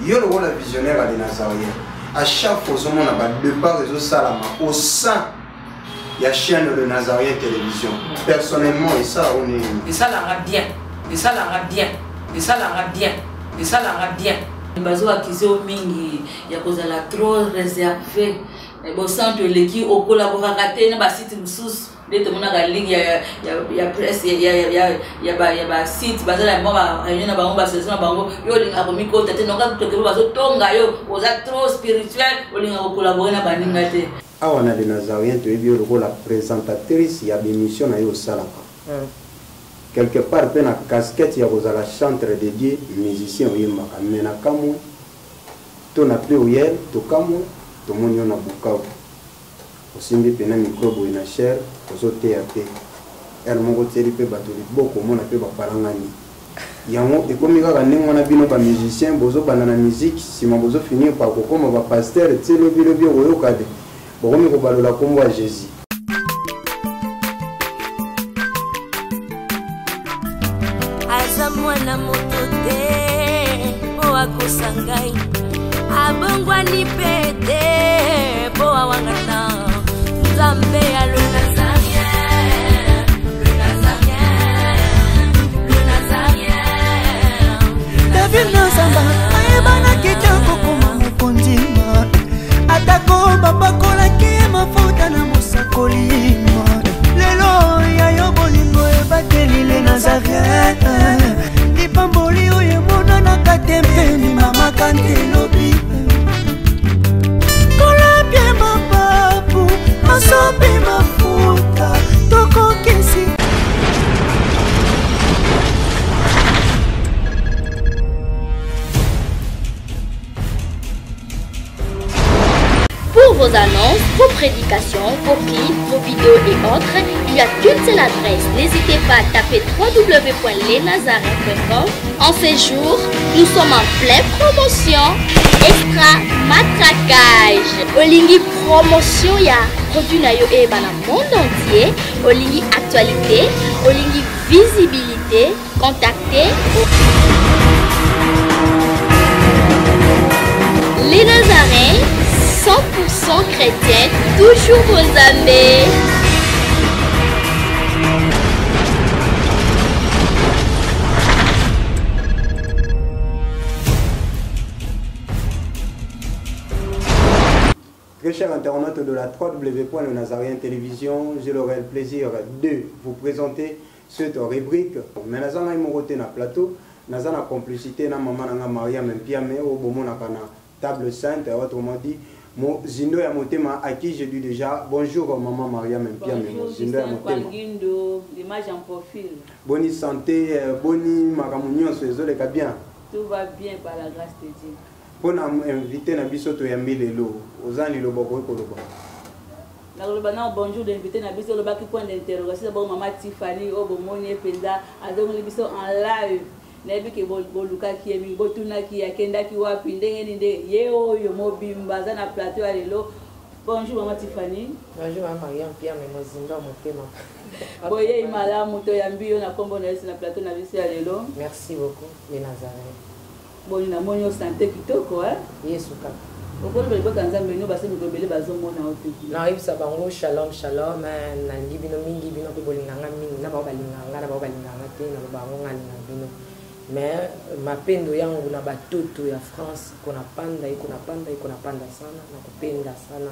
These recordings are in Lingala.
Yo lokola visionnaire ya les Nazaréens, à chaque fois ozomona ba départ ezosalama au sein ya chaîne le Nazaréen télévision. Personnellement, esala o nini? Esalanga bien, esalanga bien, esalanga bien, esalanga bien. Bazo accuser yo mingi ya kozala trop réservé, bosantu eleki, okolaboraka te na ba site mosusu. Nde tomonaka ligue ya presse ya basite baza na mwa bareunion na bango, basession na bango, yo olingaka komikota te, noka tokebe bazotonga yo, oza trop spirituel, olingaka kokolabore na baninga te. Awa na Le Nazarien toyebi yo lokola présentatrice ya bémission na yo osalaka quelque part mpe na casquette ya kozala chantre de Dieu, musicien oyembaka, mais na kamwe to na pluriel tokamwe tomoni yo na Bukavu osimbi pena micro boye na chair ozoteya pe heure moko otieli pe bato liboko omona pe bapalangani yango ekomi kaka ndenge wana. Bino ba musicien bozobanda na musique, nsima bozofinir par kokoma ba pasteur, tie lobi lobi okoyoka te bokomi kobalola nkombo ya Jésus. Aza mwana moto te po akosa ngai, abongwani mpe te po awangana Nzambe ya le Nazarien, le Nazarien, le Nazarien. David Nazamba ayebanaki te kokoma mokonzi, atako bapakolaki ye mafuta na mosakoli. Lelo ya yo bolingo ebateli le Nazarien, lipamboli oyo emonanaka te mpe limamaka nte lobi. Kolapie mapapu masopi mafuta tokokisi. Pour vos annonces, vos prédications, vos clips, vos vidéos et autres, il n'y a qu'une seule adresse. N'hésitez pas à taper www.lesnazareens.com. En ces jours, nous sommes en pleine promotion extra matraquage. Olingi promotion ya produit na yo eyebana monde entier. Olingi actualité, olingi visibilité, contactez Les Nazaréens, 100% chrétiens, toujours vos amis. Très chers internautes de la www.lenazaréen Télévision, j'ai le réel plaisir de vous présenter cette rubrique. Mais naza ngai moko te na plateau, naza na complicité na mama nanga Mariam Mpiame oyo bomonaka na table sainte, autrement dit Mozindo ya motema, à qui je dis déjà bonjour maman Mariam Mpiame. Bonjour, Mozindo ya Justin motema. Kwangindo, l'image en profil. Boni santé, boni makambo nyonso ezoleka bien. Tout va bien par la grâce de Dieu. Mpona invité na biso toyambi lelo, oza liloba okoki koloba? Nakoloba nao bonjour d'invité na biso, olobaki point d'interrogation d'abord mama Tiffany oyo bomoni ye mpenza azongeli biso en live. Nayebi ke bolukaki ye mingi, botunaki ye akendaki wapi, ndenge nini nde ye oyo mobimba aza na plateau ya lelo. Bonjour mama Tiffany. Bonjour mama Mariam Pierre Mozindo ya motema. Boyei malamu, toyambi yo na nkombo na Yesu na plateau na biso ya lelo. Merci beaucoup les Nazaréens. Boni namoni yo santé kitoko, eh? Yesu kaka. Okoloba libota Nzambe no basi mikolo ebele bazomona yo te. Nakoyebisa bango shalom shalom, nalingi bino mingi, bino mpe bolinga nga mingi, na bango balinga nga, na bango balinga nga te, naloba yango nga alinga bino. Mais mapendo yangu na batoto ya France iko na panda, iko na panda, iko na panda sana, nakupenda sana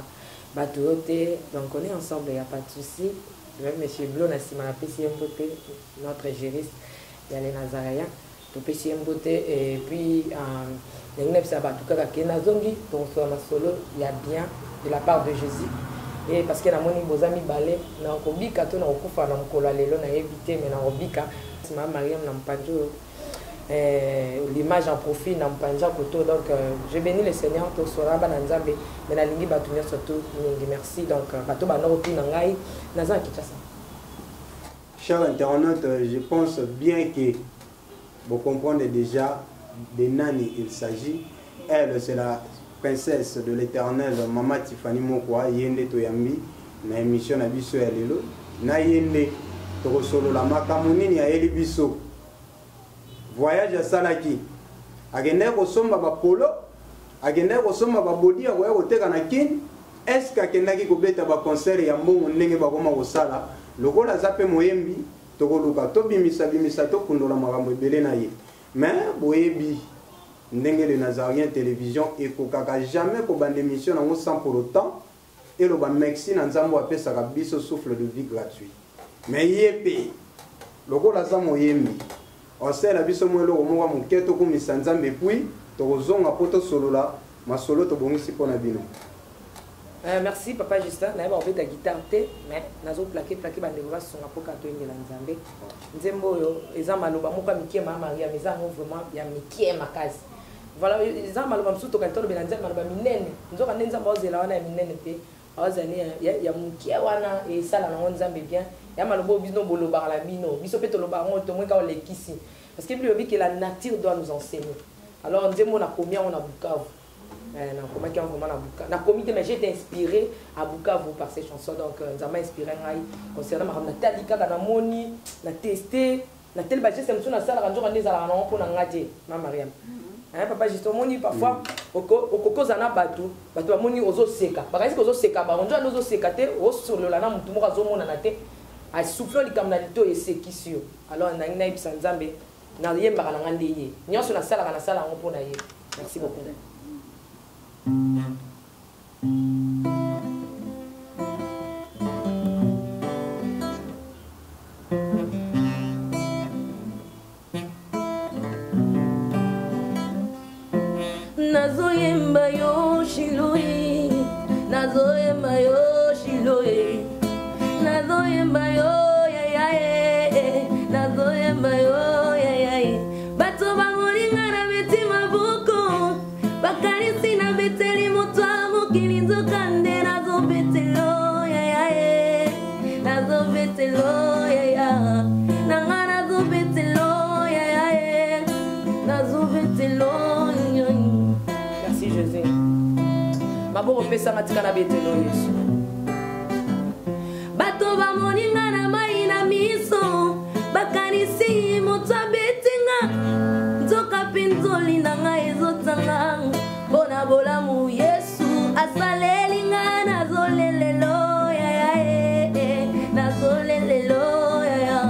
bato yo te. Donc on est ensemble, y a pas de souci. Même monsieur Blo na nsima napesi ye mbote, notre juriste ya les Nazaréens, topesi ye mbote. Et puis ndenge nayebisa bato kaka ke nazongi, tokosola masolo ya bien de la part de Jésus. Et parce que namoni boza mibale, nakobika to nakokufa na mokolo ya lelo nayebi te, mais nakobika. Nsima Mariam na mopanzi oyo, l'image en profil na mopanzi ya koto. Donc je bénis le Seigneur, tosola bana Nzambe, mais nalingi bato nyonso to mingi. Merci. Donc bato banda kotuna ngai, naza na Kinshasa. Chers internautes, je pense bien que vous comprenez déjà de nani il s'agit. Elle, c'est la princesse de l'éternel, Mama Tiffany Mokwa, yende toyambi na émission na biso ya lelo. Na yende tokosolola makambo nini ayeli biso. Voyage asalaki. Akendaki kosomba bapolo, akendaki kosomba babodi ya koya koteka na Kin. Est-ce que akendaki kobeta baconcert ya mbongo ndenge bakoma kosala? Lokola aza mpe moyembi, tokoluka tobimisa bimisa, tokundola makambo ebele na ye. Mais boyebi ndenge le Nazarien Télévision ekokaka jamais kobanda émission nango sans pour autant eloba merci na Nzambe oyo apesaka biso souffle de vie gratuit. Mais ye mpe lokola aza moyembi, osala biso mwa eloko moko ya moke, tokumisa Nzambe, puis tokozonga mpo tosolola masolo tobongisi mpo na bino. Merci papa Justin. Nayeba kobeta guitare te, mais nazo plaquer plaquer bandeko basunga mpo kaka toyembela Nzambe. Nzembo oyo eza maloba moko ya mikie, mama Mariam, eza yango vraiment ya mikie makasi. Voilà, eza maloba mosusu tokali tolobela Nzambe maloba minene, nzoka nde Nzambe aozela wana ya minene te, aozali ya mokie wana esala nango Nzambe bien. Ya maloba oyo bino bolobaka na bino, biso mpe tolobaka yango, tomoi kaka olekisi, parce que Bible elobi que la nature doit nous enseigner. Alors nzembo nakomi yango na Bukavu. Nakomaki yango vraiment na Bukavu, nakomi te, mais j'ai été inspiré à Bukavu par ces chansons. Donc Nzambe inspiré ngai concernant makambo natali kaka, namoni, na teste, natali bageste mosusu nasalaka, nzoka nde ezalaka nango mpo na nga te. Ma Mariam, hein, papa Juste, omoni parfois okoki ozala na bato, bato bamoni ozoseka, bakanisi kozoseka bango, nzoka nde ozoseka te, osolola na motu moko azomonana te, asouffle likambo na litoyi, esekisi yo. Alors nangi nayebisa Nzambe nayembaka na nga nde ye nyonso nasalaka, nasala yango mpo na ye. Merci beaucoup. Nazoyemba yo Shiloi, nazoyemba yo Shiloi, nazoyemba yo yayaye, nazoyemba yo yayaye. Bato bamolinga na beti maboko, bakanisi na beteli moto ya mokili, nzoka nde nazobetelo yayaye, nazobetelo yaya nanga, nazobetelo yayaye, nazobetelo. Merci Jésus. Maboko opesanga, tika na betelo Yesu. Bato bamoninga na mai na miso, bakanisi moto abetinga, nzoka mpe nzoli na ngai ezotanga mpo na bolamu Yesu asaleli nga. Nazolelelo yaya, nazolelelo yaya,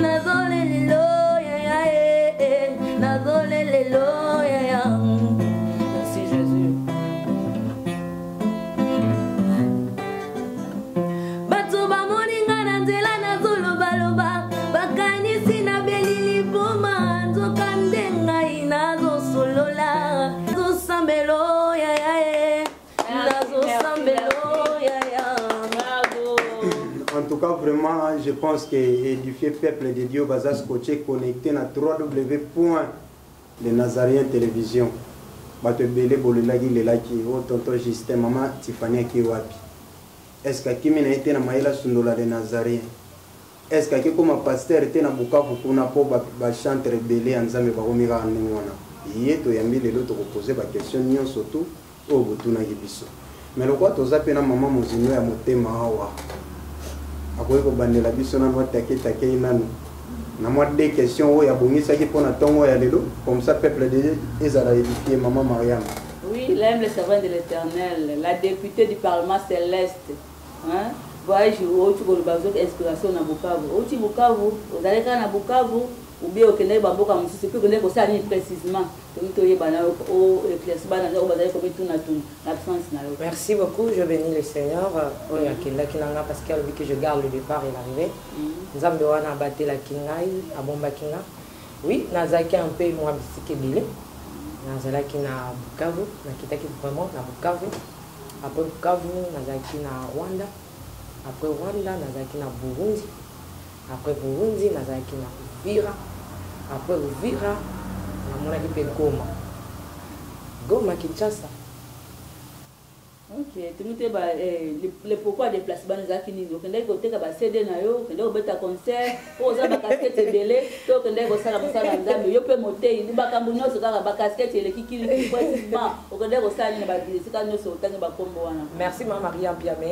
nazolelelo yaya, nazolelelo yaya. Merci Jésus. Bato bamoni nga na nzela nazolobaloba, bakanisi nabeli liboma, nzoka nde ngai nazosolola, nazosambelo yaya ye, nazosambelo yaya. Bravo. En tout cas, vraiment, je pense que édifier peuple de Dieu, baza scotché, connecté na www. Le Nazarien Télévision. Bato ebele bolelaki lelaki o tonton Justin, mama Tiffany aki wapi? Est ce que akimi na ye te na mayele asundola le Nazarien? Est ce que aki koma pasteur te na Bukavu kuna? Mpo bachantre ebele ya Nzambe bakomi kaka ndenge wana. Ye toyambi lelo, tokopose baquestion nyonso tu oyo botunaki biso. Mais lokola toza mpe na mama mozindo ya motema awa, akoki kobandela biso nanu, atake nanu na mwa deux questions oyo abongisaki mpo na ntongo ya lelo, comme ça peuple de Dieu ezala édifié. Mama Mariam. Oui, l'humble servante de l'Éternel, la députée du Parlement céleste. Hein? Voyage outi koloba ozoki inspiration na Bukavu. Outi Bukavu, ozali kaka na Bukavu ou bien okendaki bamboka mosusu? Mpe okendaki kosala nini précisément? Toki toyeba na yo, oéclairci bana oyo bazali komitunatuna na absence na yo. Merci beaucoup, je bénis le Seigneur oyo akendaki na nga, parce que alobi que je garde le départ et l'arrivée. Nzambe wana abatelaki ngai, abombaki nga. Oui, nazalaki un peu mwa bisika ebele. Nazalaki na Bukavu, nakitaki vraiment na Bukavu. Après Bukavu, nazalaki na Rwanda. Après Rwanda, nazalaki na Burundi. Après Burundi, nazalaki na Uvira. Après Uvira, namonaki mpe Goma. Goma, Kinshasa. Ok, tomi te ba le pourquoi déplacement ezalaki nini? Okendaki koteka ba CD na yo, okendaki kobeta concert po oza bacasquette ebele, to okendaki kosala mosala ya Nzambe? Yo mpe motei, makambo nyonso kaka bacasquette eleki kili. Précisément okendaki kosala nini na esika nyonso otangi bakombo wana? Merci mama Maria Mpiame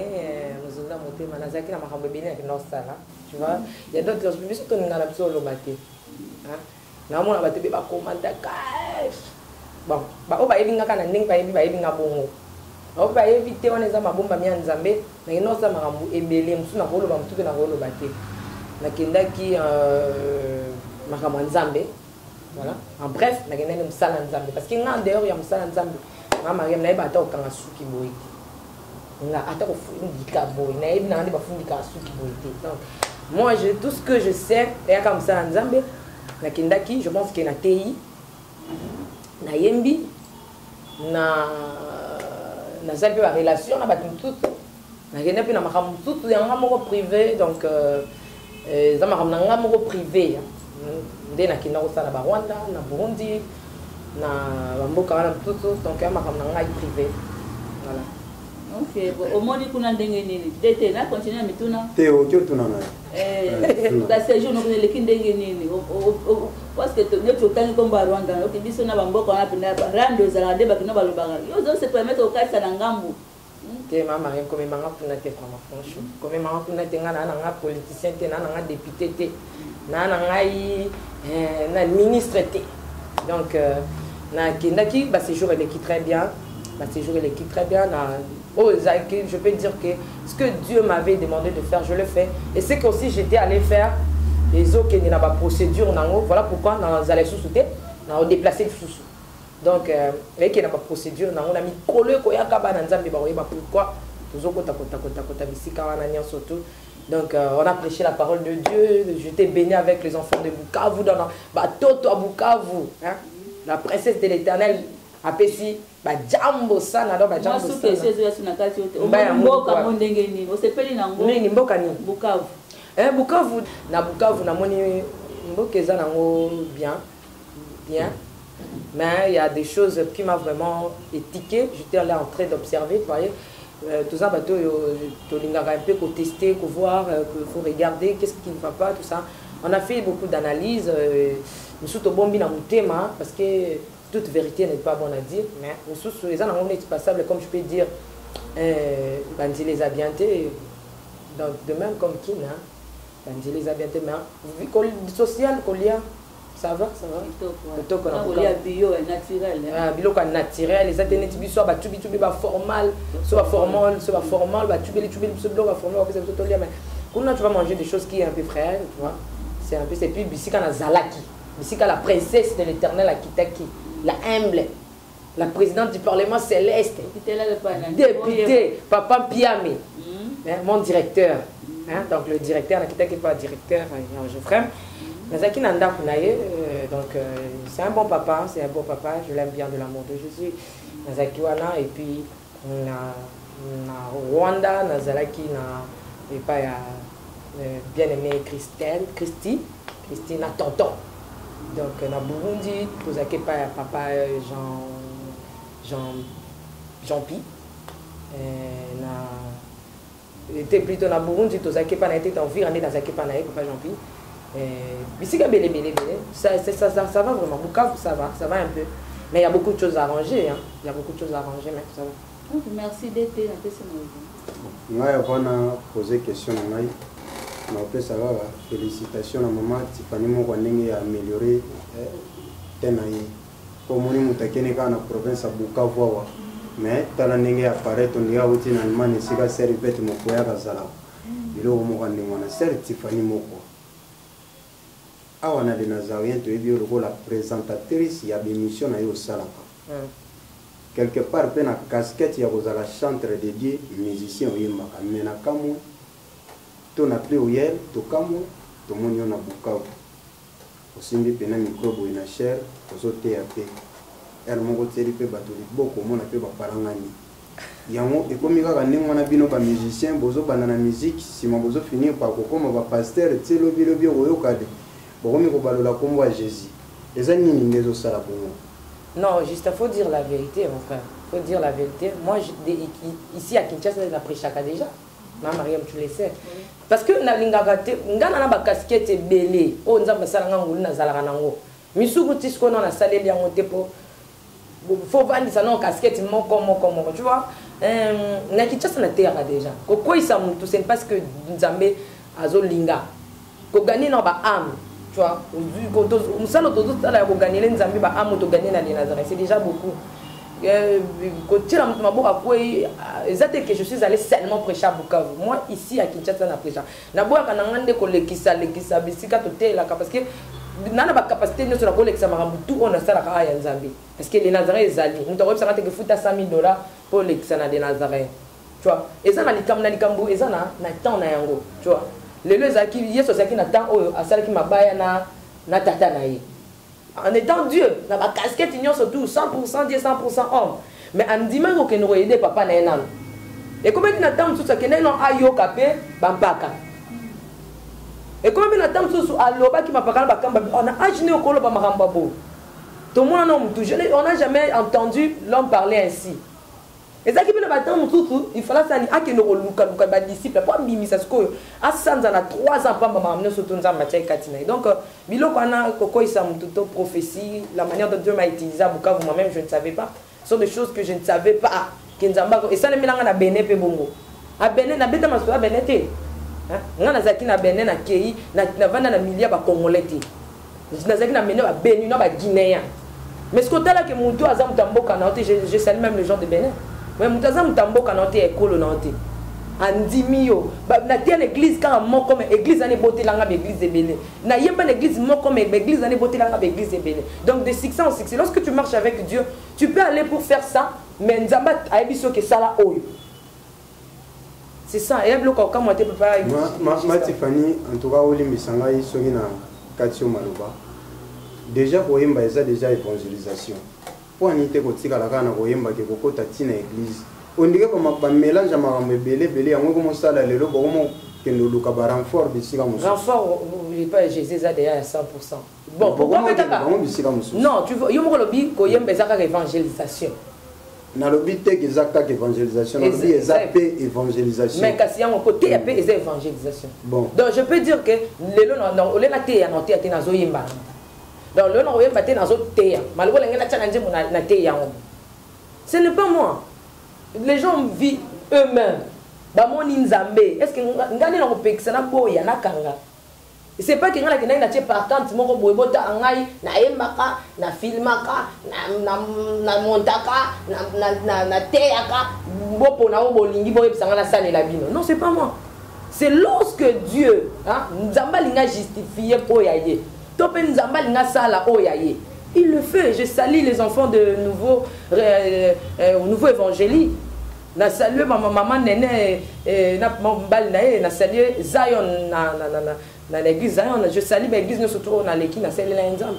mozinda motema. Nazalaki na makambo ebele nakenda kosala. Tu vois, ya d'autres, biso toninga na biso oloba te. Naomona bato ebe bakomantaka. Bon, baoyo bayebi nga kaka na ndenge bayebi, bayebi nga bongo. Baoyo bayebi te, wana eza mabombami ya Nzambe. Nakenda kosala makambo ebele, mosusu nakoloba, mosusu mpe nakoloba te. Nakendaki makambo ya Nzambe. Voilà. En bref, nakendaki mosala ya Nzambe. Parce que nga en dehors ya mosala ya Nzambe, ma Mariam, nayeba ata kokanga suki boye te. Nga ata kofundika boye, nayebi nanga nde bafundikaka suki boye te. Donc, moi, tout ce que je sais, eyaka mosala ya Nzambe, nakendaki, je pense que nateyi, nayembi, na nazali mpe barelation na bato mosusu, nakende mpe na makambo mosusu ya nga moko privé. Donc eza makambo na nga moko privé nde nakenda kosala ba Rwanda, na Burundi, na bamboka wana mosusu. Donc ya makambo na ngai privé, voilà. Ok, bon, omoni kuna ndenge nini? Dete na continue na mituna. Te, oki otuna na Baséjour noko eleki ndenge nini? Parce que neti otangi nkombo ya Rwanda, oki biso na bamboka wana mpena rando ezalaka nde bakino balobaka yo ozo se permettre kokatisa na ngambu. Te, mama Marie, komemanga kuna te. Vraiment, franchement, komemanga kuna te. Nga naa na nga politicien te, naa na nga député te, naa na ngai na ministre te. Donc nakendaki, baséjour eleki très bien, baséjour eleki très bien. Na oyo ezalaki, je peux dire que ce que Dieu m'avait demandé de faire, je le fais, et ce que aussi j'étais allé faire ezokende na baprocédure nango. Voilà pourquoi nazala lisusu te na odéplace lisusu. Donc eyeke na baprocédure nango, na mikolo ekoyaka, bana Nzambe bakoyeba pourquoi tozokota kota kota kota bisika wana nyonso tout. Donc on a prêché la parole de Dieu. J'étais béni avec les enfants de Bukavu, dans batoto à Bukavu, hein? La princesse de l'Éternel apesi bajambo sana. Donc bajambo sana. Mboka ngo ndenge nini? Osepeli nango? Nini? Mboka nini? Bukavu. Eh, Bukavu, na Bukavu namoni mboka eza nango bien bien, mais il y a des choses qui m'a vraiment étiqué. J'étais là en train d'observer, vous voyez, tout ça, bato tolingaka un peu kotester, kovoir, qu'il faut regarder qu'est-ce qui ne va pas, tout ça. On a fait beaucoup d'analyses, mosusu tobombi na motema parce que toute vérité n'est pas bonne à dire, mais mosusu eza nango neti passable. Comme je peux dire, banzela eza bien te. Donc de même comme Kin, hein, banzela eza bien te, mais vie social, kolia, ça va, ça va. Kitoko na kolia bio naturel. Ah, biloko ya naturel eza te neti biso batubitubi baformal, so baformol, so baformol, batubeli tubeli biso biloko baformal, bapesa biso tolia. Mais kuna tu vas manger des choses qui est un peu frais, tu vois, c'est un peu. C'est puis bisika nazalaki, bisika la princesse de l'Éternel akitaki, la humble, la présidente du Parlement céleste, député papa Piame, hein, mon directeur, hein, donc le directeur nakitaki pas directeur Geoffrey, nazalaki na ndako na ye. Donc c'est un bon papa, c'est un bon papa, je l'aime bien de l'amour de Jésus. Nazalaki wana et puis na Rwanda nazalaki na epai ya bien aimé Christelle, Christy, Christina, tonton. Donc na Burundi tozalaki epai ya papa Jean Jean Pi, na te, plutôt na Burundi tozalaki epai na ye te, Uvira nde nazalaki epai na ye, papa Jean Pi. Bisika ebele ebele ebele. Ça, ça, ça, ça, ça va vraiment. Bukavu, ça va, ça va un peu, mais il y a beaucoup de choses à arranger, hein. Il y a beaucoup de choses à arranger, mais ça va. Donc merci DT, napesi na ngai. Avant na poser question na ngai, naopesa kaka félicitation na mama Tifani moko ndenge ya amélioré te na ye, po omoni moto akende kaka na province ya Bukavu awa, mais tala ndenge ya apparaître, ondenge awuti na Allemagne esika sœur Yvette Mokoyaka azalaka. Biloko moko ya ndenge wana. Sœur Tifani moko awa na Le Nazarien, toyebi yo lokola présentatrice ya bémission na yo osalaka, quelque part mpe na casquette ya kozala chantre de Dieu, musicien oyembaka. Mais na kamwe to na pluriel tokamwe, tomoni yo na Bukavu, osimbi mpena micro boye na chaire, ozoteya mpe ere moko tieli mpe bato liboko, omona mpe bapalangani. Yango ekomi kaka ndenge wana. Bino bamusicien bozobanda na musique, nsima bozofinir par kokóma bapasteur, tie lobilobi okoyoka de bokomi kobalola nkombo ya Jésus. Eza nini nde ezosala bongo? Non, juste, faut dire la vérité, mon frère. Faut dire la vérité. Moi, ici à Kinshasa, na prêchaka déjà. Ma Mariam, tu le sais. Parce que nalingaka te, nga na ba casquette ebele. Oyo Nzambe asala nga ngolu, nazalaka nango. Misuku ti sikoyo na nasaleli yango te, po faut vandisa na casquette moko moko moko, tu vois. Na Kinshasa nateyaka déjà. Kokweyisa mutu, ce n'est pas ce que Nzambe azolinga. Kogagner na ba âme. Tu vois, mosala tozosala ya kogagnele Nzambe baamo, toganye na Nazareth, c'est déjà beaucoup. Kotiela moto maboko akwei, eza te que je suis allé seulement prêcher à Bukavu. Moi, ici à Kinshasa, na prêcha, naboyaka na nga nde kolekisa lekisa bisika totelaka, parce que na bacapacité nyonso na kolekisa makambo tu oyo nasalaka awa ya Nzambe, parce que le Nazaret ezali moto akoyebisanga te ke futa 100 000 $ mpo olekisa na le Nazaret, tu vois. Eza na likambo na likambo, eza na temps na yango, tu vois. Lelo ezalaki Yesu azalaki na temps oyo asalaki mabaya na tata na ye, en étant Dieu na bacasquette nyonso tout, 100 Dieu, 100 homme, mais andimaki kokende koaider papa na ye. Nano ekomaki na temps mosusu akendaki no ayoka mpe bampaka. Ekomi mpe na temps mosusu alobaki mapaka na bakamba na age nde okoloba makambo ya boye. Tomona no mutu, on n'a jamais entendu l'homme parler ainsi. Ezalaki mpe na batemps mosusu ifala sani akende kolukaluka badisciple mpo abimisa sikoyo asanza na 3 ans pamba makambo nyonso to Nzambe atiaki kati na ye. Donc biloko wana kokoyisa motu to prophétie, la manière dont Dieu m'a utilisé à Bukavu, moi-même je ne savais pas. Ce sont des choses que je ne savais pas ke Nzambe esalemelanga na Benin mpe bongo a Benin nabeta masolo ya Benin te. Nga nazalaki na Benin, nakei navanda na milieu ya bacongolais te, nazalaki na Benin, babéninois, baguinéen. Mais ce kotalaki motu aza moto ya mboka na yo te. Je salue même les gens de Benin, mais moto aza moto ya mboka na yo te, ya ekolo na yo te, andimi yo. Natia na église kaka moko, mais église wana ebotelanga baéglise ebele. Nayemba na église moko, mais baéglise wana ebotelanga baéglise ebele. Donc de succès en succès, lorsque tu marches avec Dieu, tu peux aller pour faire ça, mais Nzambe ayebi soki esala oyo. C'est ça, eya biloko okamwa te, papa. Ma Tiffany, en tout cas olimbisa ngai soki na kati yo maloba. Déjà koyemba eza déjà évangélisation. Mpo ani te kotikala kaka na koyemba ke kokota ntina église, ondike bamélange ya makambo ebele ebele yango ekomosala lelo bokomokende oluka barenfort bisika mosusu. Renfort epa Jésus eza déjà ya 100. Bon, pourquoi mpe kaka bango bisika mosusu? Non, tu vois, yo moko olobi koyemba eza kaka évangélisation. Nalobi te ke eza kaka évangélisation, nalobi eza mpe évangélisation. Mais kasi yango koteya mpe eza évangélisation. Bon. Donc je peux dire que lelo ole nateya, na oteya te, nazoyemba. Donc lelo nakoyemba te, nazoteya maloko ndenge natya na nzembo nateya yango. Ce n'est pas moi, les gens vivent eux-mêmes, bamoni Nzambe. Est ce que nga nde nakopekisa, naboya, nakanga? C'est pas ke ngai nakendaki natie partante moko boye, bota ngai nayembaka, nafilmaka, namontaka, nateyaka, bopona oyo bolingi, boyebisa ngai nasalela bino. Non, c'est pas moi. C'est lorsque Dieu, Nzambe alingi ajustifie oyo ya ye, to mpe Nzambe alingi asala oyo ya ye, il le fait. Je salue les enfants de nouveau évangélie. Na salue mama, mama Nene na mobali na ye. Na salue Zion na l'église Zion. Je salue baéglise nyonso to naleki, nasalela ye Nzambe,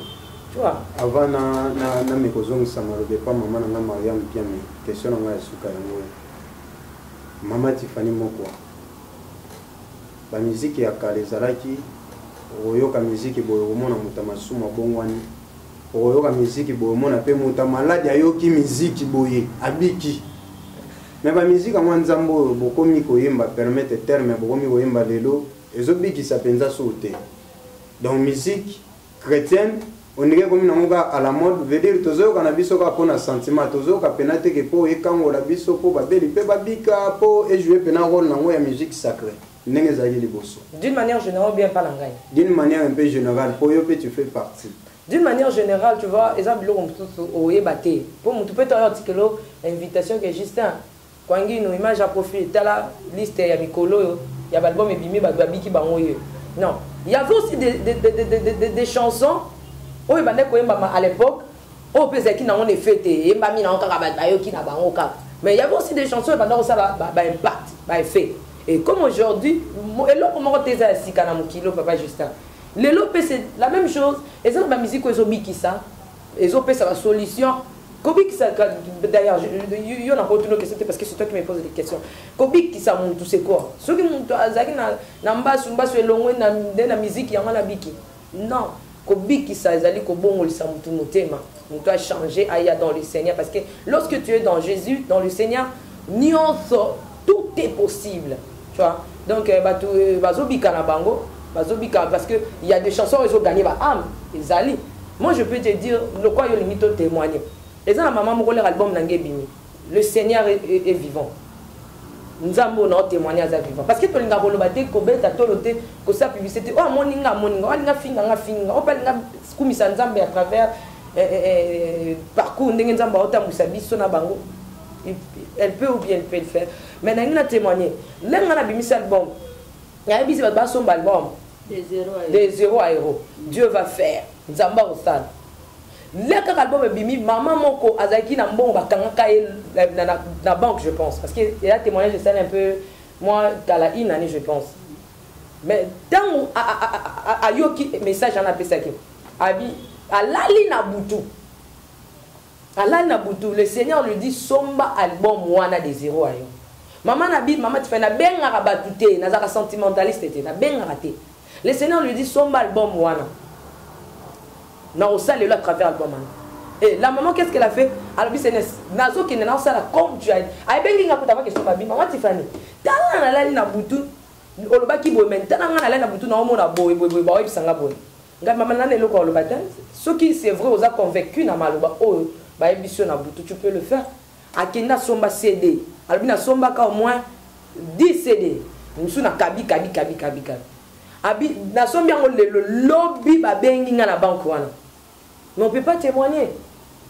tu vois. Avant na na kozongisa maloba epa mama na nga Mariam Piame, question na ngai ya suka yango: mama Tifani Mokwa, bamiziki ya kala ezalaki okoyoka miziki boye, okomona moto ya masumu abongwani, okoyoka miziki boye, omona mpe moto ya maladi ayoki miziki boye abiki. Me bamiziki yango ya Nzambe oyo bokomi koyemba, permettre terme, bokomi koyemba lelo, ezobikisa mpenza so te. Donc musique chrétienne ondenge ekomi nango kaka à la mode, veut dire tozoyoka na biso kaka mpona sentiment, tozoyoka pena te ke mpo ekangola biso, mpo babeli mpe babika, mpo ejoue pena rôle nango ya musique sacrée ndenge ezalaki liboso. D'une manière générale, bien pas ngai? D'une manière un peu générale, mpo yo mpe tu fais partie. D'une manière générale, tu vois, eza biloko mosusu oyeba te, mpo motu mpe toyo atikelo invitation ke Justin Kwangino image ya profil, tala liste ya mikolo oyo ya baalbum ebimi, bato babiki bango oyo. Non, il y avait aussi des chansons oyo ebandaki koyembama à l'époque, oyo mpe ezalaki nango na effet te, eyembami nango kaka, bato bayoki na bango kaka. Mais il y avait aussi des chansons ebanda kosala baimpact, baeffet. Et comme aujourd'hui, eloko moko te eza ya sika na mokili, papa Justin. Lelo mpe c'est la même chose. Eza na bamusike oyo ezobikisa, ezopesa basolution. Kobikisa, d'ailleurs yo nakotuna question te, parce que c'est toi qui me pose des questions. Kobikisa mutu, c'est quoi? Soki mutu azalaki na mbasu, mbasu elongwe nde na musique yango nabiki? Non, kobikisa ezali kobongolisa mutu motema, mutu achange, aya dans le Seigneur, parce que lorsque tu es dans Jésus, dans le Seigneur, nyonso, tout est possible, tu vois. Donc bato bazobika na bango, bazobika parce que il y a des chansons ezoganye ba âme ezali. Moi, je peux te dire, lokwa yo olingi to témoigner, eza na mama moko, lere album na ngai ebimi, Le Seigneur est vivant. Nzambe oyo naotémoigne aza vivant, parce que tolingaka koloba te, kobeta tolo te, kosala publicité. Oyo amoni nga, amoni nga. Oyo alinga finga nga, finga nga. Oyo mpe alinga kumisa Nzambe à travers parcours ndenge Nzambe aotambwisa biso na bango, elle peut ou bien elle peut le faire. Mais nalingi na témoigner, ndenge nga nabimisi album, nayebisi bato basomba album de zéro à héros. Dieu va faire, Nzambe akosala. Le kaka album ebimi, mama moko azalaki na mbongo, bakangaka ye na banque, je pense, parce que eza témoignage esali un peu moi kala, une année, je pense. Mais ntango ayoki message wana apesaki, abi alali na butu, alali na butu, le Seigneur lui dit: somba album wana de zéro ayo. Mama na bi, mama Tifani, nabengaka bato te, nazalaka sentimentaliste te, nabengaka te. Le Seigneur lui dit: somba album wana, na osalelo à travers album wana. Et la maman, qu'est-ce qu'elle a fait? Alobi: Seigneur, nazokende, naosala comme tu as. Ayebengi nga kuta question babi: mama Tifani, tala, nalali na butu, olobaki boye, mais tala nga, nalali na butu, naomona boye boye boye, baoyebisanga boye. Ngai mama nana, eloko aloba te. Soki c'est vrai, oza convaincu na maloba oyo bayebisi yo na butu, tu peux le faire. Akende, asomba CD. Alobi: nasombaka au moins 10 CD, mosusu nakabi kabi kabi kabi kabi. Abi nasombi yango lelo, lobi babengi nga na banque wana. Mais on peut pas témoigner,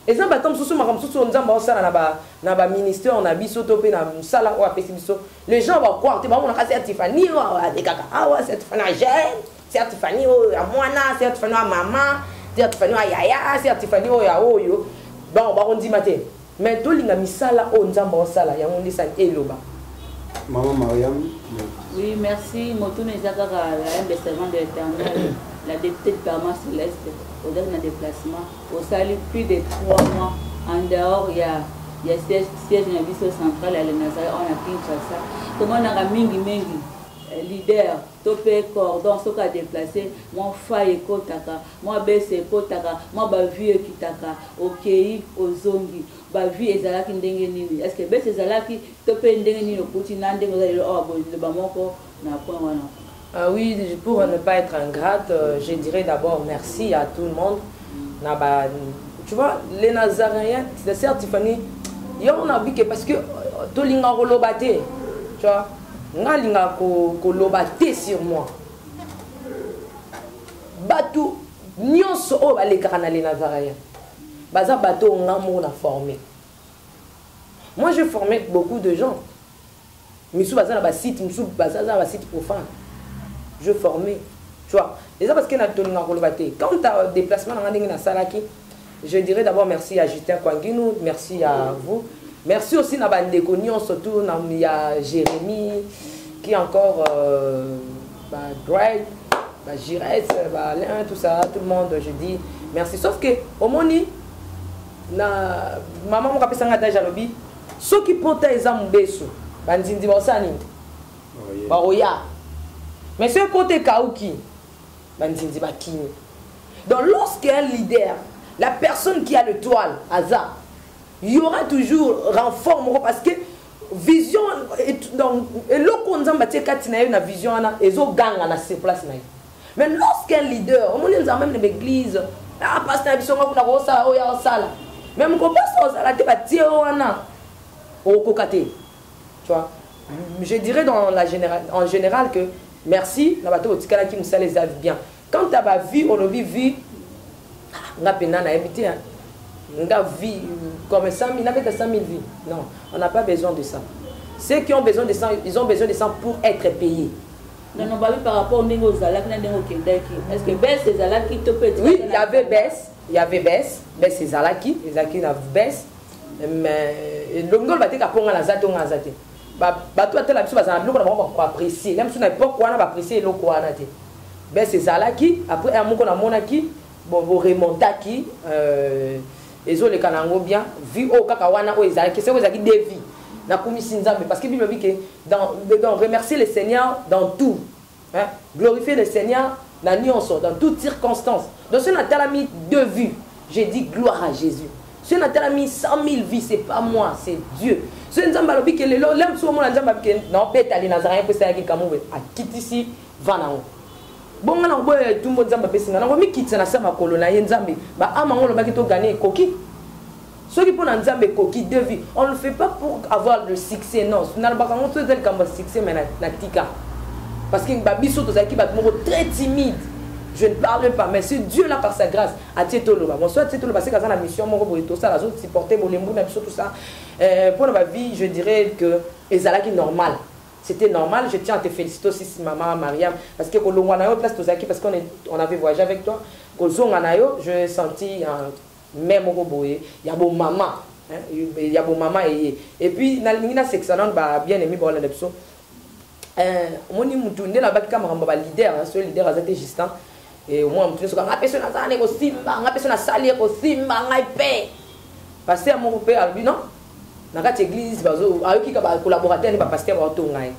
eza bato mosusu, makambo mosusu oyo Nzambe aosala na baministère na biso to mpe na mosala oyo apesi biso, les gens bacroire te. Bamonaka sœur Tifani oyo alekaka awa, sœur Tifani ya jeune, sœur Tifani oyo ya mwana, sœur Tifani oyo ya mama, sœur Tifani oyo ya yaya, sœur Tifani oyo ya oyo. Bon, bakondima te, mais tolinga misala oyo Nzambe aosala, yango nde esali eloba. Maman Mariam. Oui, merci. Motuna eza kaka la humble servante de l'Éternel, la députée du Parlement céleste. Ozalaki na déplacement, osali plus de 3 mois en dehors ya siège na biso central ya le Nazaret oyo na Kinshasa. Tomonaka mingimingi leader to mpe cordon, soki adéplace, mwa fai ekotaka, mwa bese ekotaka, mwa bavues ekitaka. Okei, ozongi, bavues ezalaki ndenge nini? Est ce que bese ezalaki to mpe ndenge nini okuti na ndenge oza lelo awa? Loba moko na point wana. Oui, pour ne pas être ingrate, je dirais d'abord merci à tout le monde. Na ba, tu vois, les Nazaréens, c'est sœur Tiffany, yo on a vu que parce que tolinga koloba te, tu vois, nga linga koloba te sur moi. Bato nyonso oyo balekaka na les Nazaréens, baza bato oyo nga moko na formé. Moi, j'ai formé beaucoup de gens. Misusu baza na basite, misusu baza na basite profane. Je formé, tu vois, eza parce que na tolinga koloba te. Quant à déplacement na nga, ndenge nasalaki, je dirais d'abord merci à Justin Kwanginu, merci à vous, merci aussi na bandeko nyonso tout na ya Jérémie qui encore, ba Greg, ba Gires, ba Alain, tout ça, tout le monde, je dis merci. Sauf que omoni na mama moko apesanga adage, alobi: soki pota eza mobeso, bandindi bakosala nini? Bakoya. Mais soki pota ekauki, bandindi bakimi. Donc lorsqu'un leader, la personne qui a le toile aza, il y aura toujours renfort moko, parce que vision, donc eloko Nzambe atie kati na ye na vision wana ezoganga na sur place na ye. Mais lorsqu'un leader, omoni Nzambe même na baéglise, ah, pasteur na biso nga kuna kosala oyo akosala, mais moko pasteur ozala te, batie wana okokoka te, tu vois. Je dirais dans la général, en général que merci na bato otikalaki, mosala eza bien. Quant à bavues, olobi vue, nga mpena nayebi te. Nga vue comme 100 000, nabeta 100 000 vues, non, on n'a pas besoin de ça. Ceux qui ont besoin de ça, ils ont besoin de ça pour être payés. Non, non, babi par rapport ndenge ozalaki na ndenge okendaki, est ce que baisse ezalaki to mpe? Oui, il y avait baisse, il y avait baisse. Baisse ezalaki, ezalaki na baisse, mais elongi oloba te kaponga naza te, onga naza te. Bato batala biso, bazala na biloko na bango, bakoapprécie na biso na époque wana, baapprécie eloko wana te. Baisse ezalaki. Après un moko namonaki, bon, boremontaki, ezoleka na yango bien. Vue oyo kaka wana oyo ezalaki, seko ezalaki deux vues. Nakumisi Nzambe parce que Bible elobi ke dans remercier le Seigneur dans tout, hein? Glorifier le Seigneur na nyonso, dans toutes circonstances. Donc soki natalami deux vues, j'ai dit gloire à Jésus. Soki natalami 100 000 vues, c'est pas moi, c'est Dieu. Soki Nzambe alobi ke lelo le mosusu omona Nzambe alobi ke naobetali nazalaki mpo esalaki kambo akitisi va nango bonga na koboya etumbo Nzambe apesi nga, nango mikitisa na se makolo na ye. Nzambe baama ngo olobaki togane ekoki. Soki mpo na Nzambe ekoki deux vies, on ne le fait pas pour avoir le succès, non. Nalobaka yango soki eza likambo ya succès, mais natika. Parce que babiso tozalaki bato moko très timide. Je ne parle pas, mais c'est Dieu là par sa grâce. Atie toloba. Bon, soit atie toloba, c'est qu'aza na mission moko boye tosala, azo supporter bolembu na biso tout ça. Euh, pour ma vie, je dirais que ezalaki normal. C'était normal, je tiens à te féliciter aussi maman Mariam parce que kolongwa na yo place tozalaki parce qu'on est, on avait voyagé avec toi. Kozonga na yo, je senti un mère moko boye ya bo maman hein, ya bo maman eye. Et puis nalingi na sekisa nanu ba bien aimé ba biso. Euh, omoni mutu nde nabaki ka makambo ba leader, hein, so leader aza te Justin. Et au moins mutu nyonso nga mpe so naza na ekosimba, nga mpe so nasali ekosimba ngai mpe. Pasteur moko mpe alobi non, na kati église bazo ayoki ka ba collaborateur ni ba pasteur baotonga ye.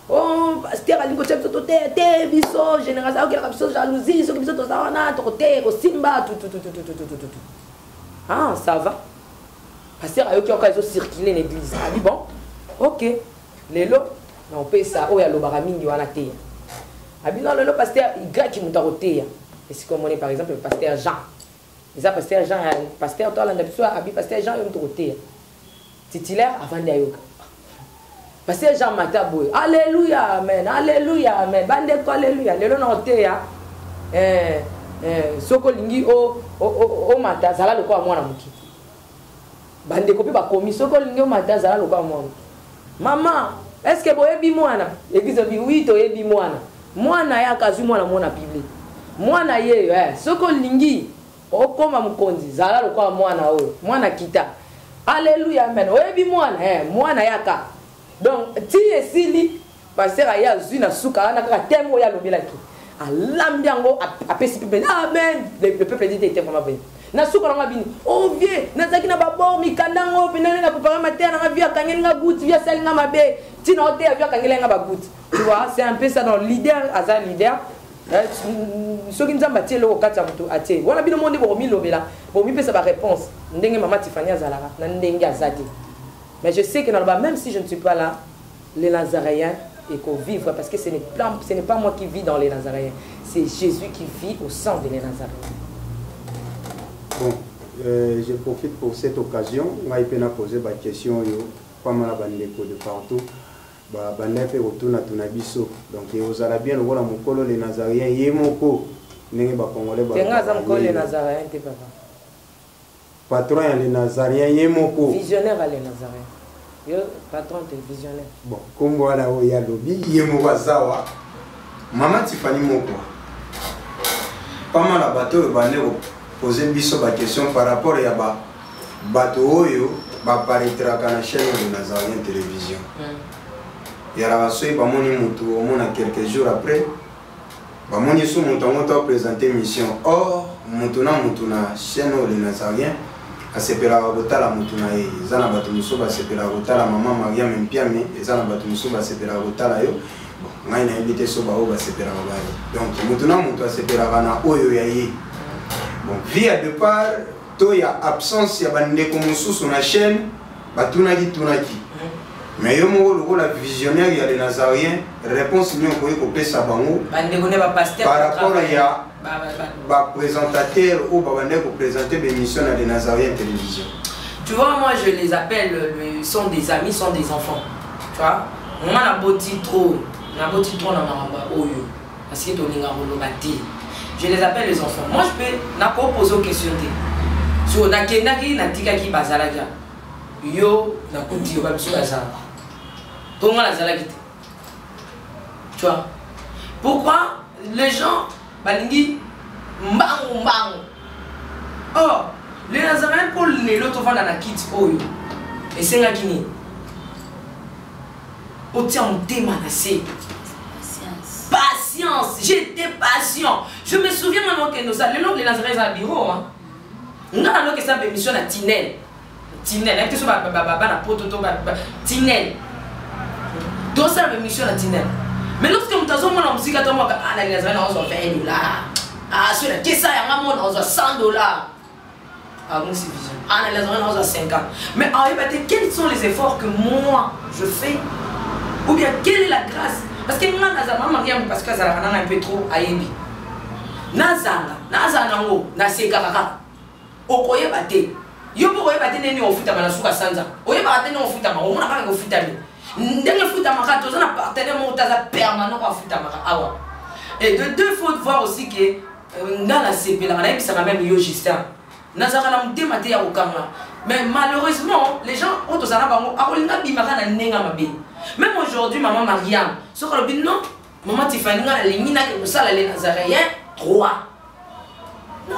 Oh, pasteur alingi kotia biso toteya te biso génération ayokelaka biso jalousie soki biso toza wana tokoteya ekosimba tutututututututu. Ah, ça va. Pasteur ayoki yoka ezo circuler na église. Abi bon, ok. Lelo na opesa oyo alobaka mingi wana teya. Abi non lelo pasteur Y moto akoteya. Esika omoni par exemple pasteur Jean. Eza pasteur Jean, pasteur to alanda biso abi pasteur Jean yo moto koteya. Titulaire avandi ayoka. Pasteur Jean Mata boye. Alléluia, amen. Alléluia, amen. Bandeko alléluia. Lelo na oteya. Eh, eh, soko lingi o o o, o mata zala lokola mwana moke. Bandeko pe bakomi soko lingi o mata zala lokola mwana. Maman, est-ce que boyebi mwana? Église bi oui toyebi mwana. Mwana yaka azwi mwana mwana public. Mwana ye eh, soko lingi okoma mokonzi zala lokola mwana oyo. Mwana kita. Alléluia, amen. Oyebi mwana eh, mwana yaka. Donc ti esili pasteur aye azwi na suka wana kaka thème oyo alobelaki. Alambi yango apesi peuple amen. Le peuple dit était vraiment béni. Na suka nanga bini. Oh vieux, nazalaki na babord mikanda ngo pe nani na préparer mateya nanga vieux akangeli nga goutte, vieux asali nga mabe. Tina oteya vieux akangeli nga ba goutte. Tu vois, c'est un peu ça dans leader aza leader. Soki Nzambe atie eloko kati ya moto atie wana bino moko nde bokomilobela bomipesa ba réponse ndenge mama Tiffany azalaka na ndenge aza te. Mais je sais que naloba même si je ne suis pas là, les Nazaréens vivre parce que ce n'est pas, ce n'est pas moi qui vis dans les Nazaréens, c'est Jésus qui vit au sein des Nazaréens. Bon, je profite pour cette occasion, ngai pe na poser ba question yo, pas mal bandeko de partout. Ba banda pe kotuna tuna biso. Donc ozala bien lokola mokolo les Nazaréens ye moko ndenge ba congolais ba. Tenga aza mokolo les Nazaréens te papa. Patron ya les Nazaréens ye moko. Visionnaire ya les Nazaréens. Yo patron te visionnaire. Bon, kombo wana oyo ya lobi ye moko azawa. Maman Tiffany moko. Pas mal ya bato oyo bande ko poser biso ba question par rapport ya ba bato oyo baparaîtraka na chaîne ya Nazarien télévision. Yalaka soki bamoni motu omona quelques jours après bamoni so moto yango to présenter mission. Or motu na motu na chaîne oyo les Nazariens asepelaka kotala motu na ye. Eza na bato mosusu basepelaka kotala mama Mariam Mpiame, eza na bato mosusu basepelaka kotala yo. Bon, ngai nayebi te so baoyo basepelaka ba ye. Donc motu na motu asepelaka na oyo ya ye. Bon, vie ya départ to ya absence ya bandeko mosusu na chaîne batunaki tunaki. Mais yo moko lokola visionnaire ya les Nazaréens, réponse nini okoki kopesa bango bandeko ne ba pasteur par rapport ya ba présentateur ou ba bandeko ko présenter des émissions na les Nazaréens télévision? Tu vois, moi je les appelle, sont des amis, sont des enfants. Tu vois, moi na boti trop, na boti trop na maramba oyo parce que tolinga koloba te. Je les appelle les enfants. Moi je peux na ko poser question te. So na kendaki na tikaki bazalaki. Yo na kuti yo ba biso bazala. Tonga na zalaki te. Tu vois? Pourquoi les gens balingi mbangu mbangu? Or, les Nazaréens pour lelo tovanda na kiti oyo esengaki nini? Otia motema na se. Patience. J'étais patient. Je me souviens maintenant que nous allons les Nazaréens à bureau hein. Nga na loke sa émission na Tinel. Tinel, hein, ba ba ba ba na poto to ba Tinel. To sa émission na Tinel. Mais lorsque mutu azomona mosika to moka ah na Nazaréen na ozwa 20 $. Ah so na kesa ya nga mona ozwa 100 $. Ah bon, c'est vision. Ah na Nazaréen na ozwa 50. Mais ah bah quels sont les efforts que moi je fais? Ou bien quelle est la grâce? Parce que nga nazala Mariam parce que azalaka nanga un peu trop ayebi. Nazanga, nazala nango, nasekaka kaka. Okoyeba te. Yo mpo koyeba te ndenge ofutama na suka sanza, oyebaka te ndenge ofutama, omona kaka ofutami ndenge efutamaka. Toza na partenaire moko te aza permanent ko afutamaka awa. Et de deux, faut voir aussi que nga nasepelaka, nayebisaka même yo Justin, nazalaka na motema te ya kokanga, mais malheureusement les gens oyo tozala na bango akolinga bimaka na ndenge ya mabe. Même aujourd'hui, mama Mariam, soki alobi non, mama Tifani, nga nalingi nake kosala le Nazaréen 3,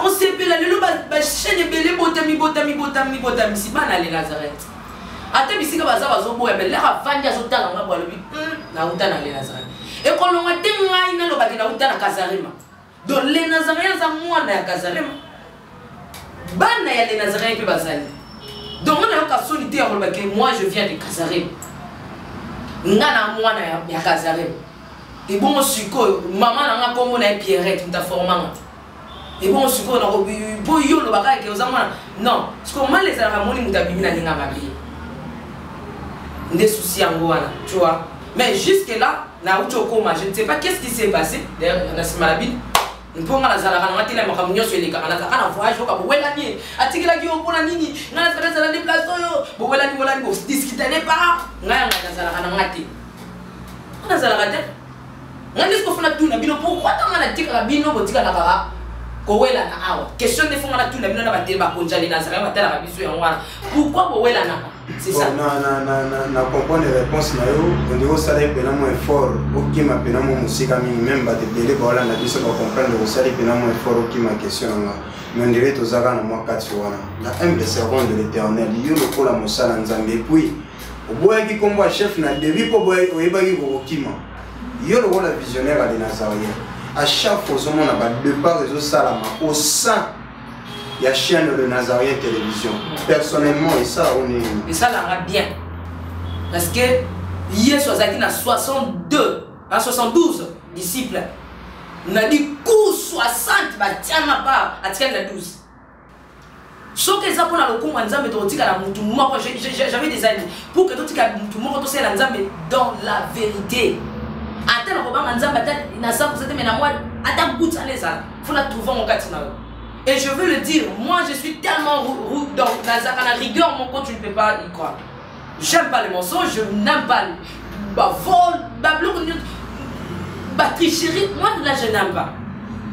osepela. Lelo bachaîne ebele botami botami botami botamisi bana le Nazareth, ata bisika baza bazoboya, mais lere avandi azotala nga bo alobi nauta na le Nazareth, ekolonga te. Ngai nalobaki nauta na Kazarema. Donc le Nazaréen aza mwana ya Kazarema, bana ya le Nazaréen mpe bazali. Donc nga nayoka soni te ya koloba ke moi je viens de Kazarema, nga na mwana ya Kazarema. Ebongo sikoyo mama na nga, nkombo na ye Pierrette, moto aformanga. Ebongo sikoyo mpo yo olobaka ke oza mwana, non. Sikoyo mal ezalaka, moni moto abimi na ndenge ya mabe, nde souci yango wana, tu vois. Mais jusque là nauti okoma, je ne sais pas qu'est-ce qui s'est passé d'ailleurs na nsima na bino, mpo nga nazalaka nanga tela makambo nyonso elekaka. Nazalaka na voyage, oka bowelani ye atikelaki yo mpona nini? Nga nazala nazala nde place oyo bowelani welani, bodiscutane pa ngai yanga. Nazalaka nanga te, nga nazalaka te. Nga nde siko fona tuna bino: pourquoi ntango nga natikaka bino botikalaka kaka kowelana awa? Question nde fonga natuna bino na batele bakonjali nazalaka batalaka biso yango wana: pourquoi bowelanaka? C'est ça. Na, na, na, na, na comprendre réponse na yo. Ondire osala mpena mwa effort, okima mpena mwa mosika mingi. Même bato ebele baolanda biso bacomprendre, osali mpena mwa effort okima question na nga, mais ondire toza kaka na mwa kati wana. Na humble servant de l'Éternel, yo lokola mosala Nzambe, et puis oboyaki nkombo ya chef na début mpo oyebaki kokokima. Yo lokola visionnaire ale Nazaréen, à chaque fois ozomona badépart ezosalama au sein ya chaîne le Nazaréen Télévision, personnellement esala o nini? Esalanga bien, parce que Yesu azalaki na 62 na 72 disciples, na diku 60 batiama pa atikali na 12. Soki eza mpona lokumu ya Nzambe, tokotikala mutu moko. J'avais des amis pour que totikala mutu moko, tosalela Nzambe dans la vérité, ata na kobanga Nzambe, ata na 100 te, mais na mwa ata goutte ana ezala, faut na trouver ngo kati na yo. Et je veux le dire, moi je suis tellement, donc nazalaka na rigueur moko, tu ne peux pas y croire. J'aime pas les mensonges, je n'aime pas bavol, babiloko nyonso, batricherie, moi là je n'aime pas,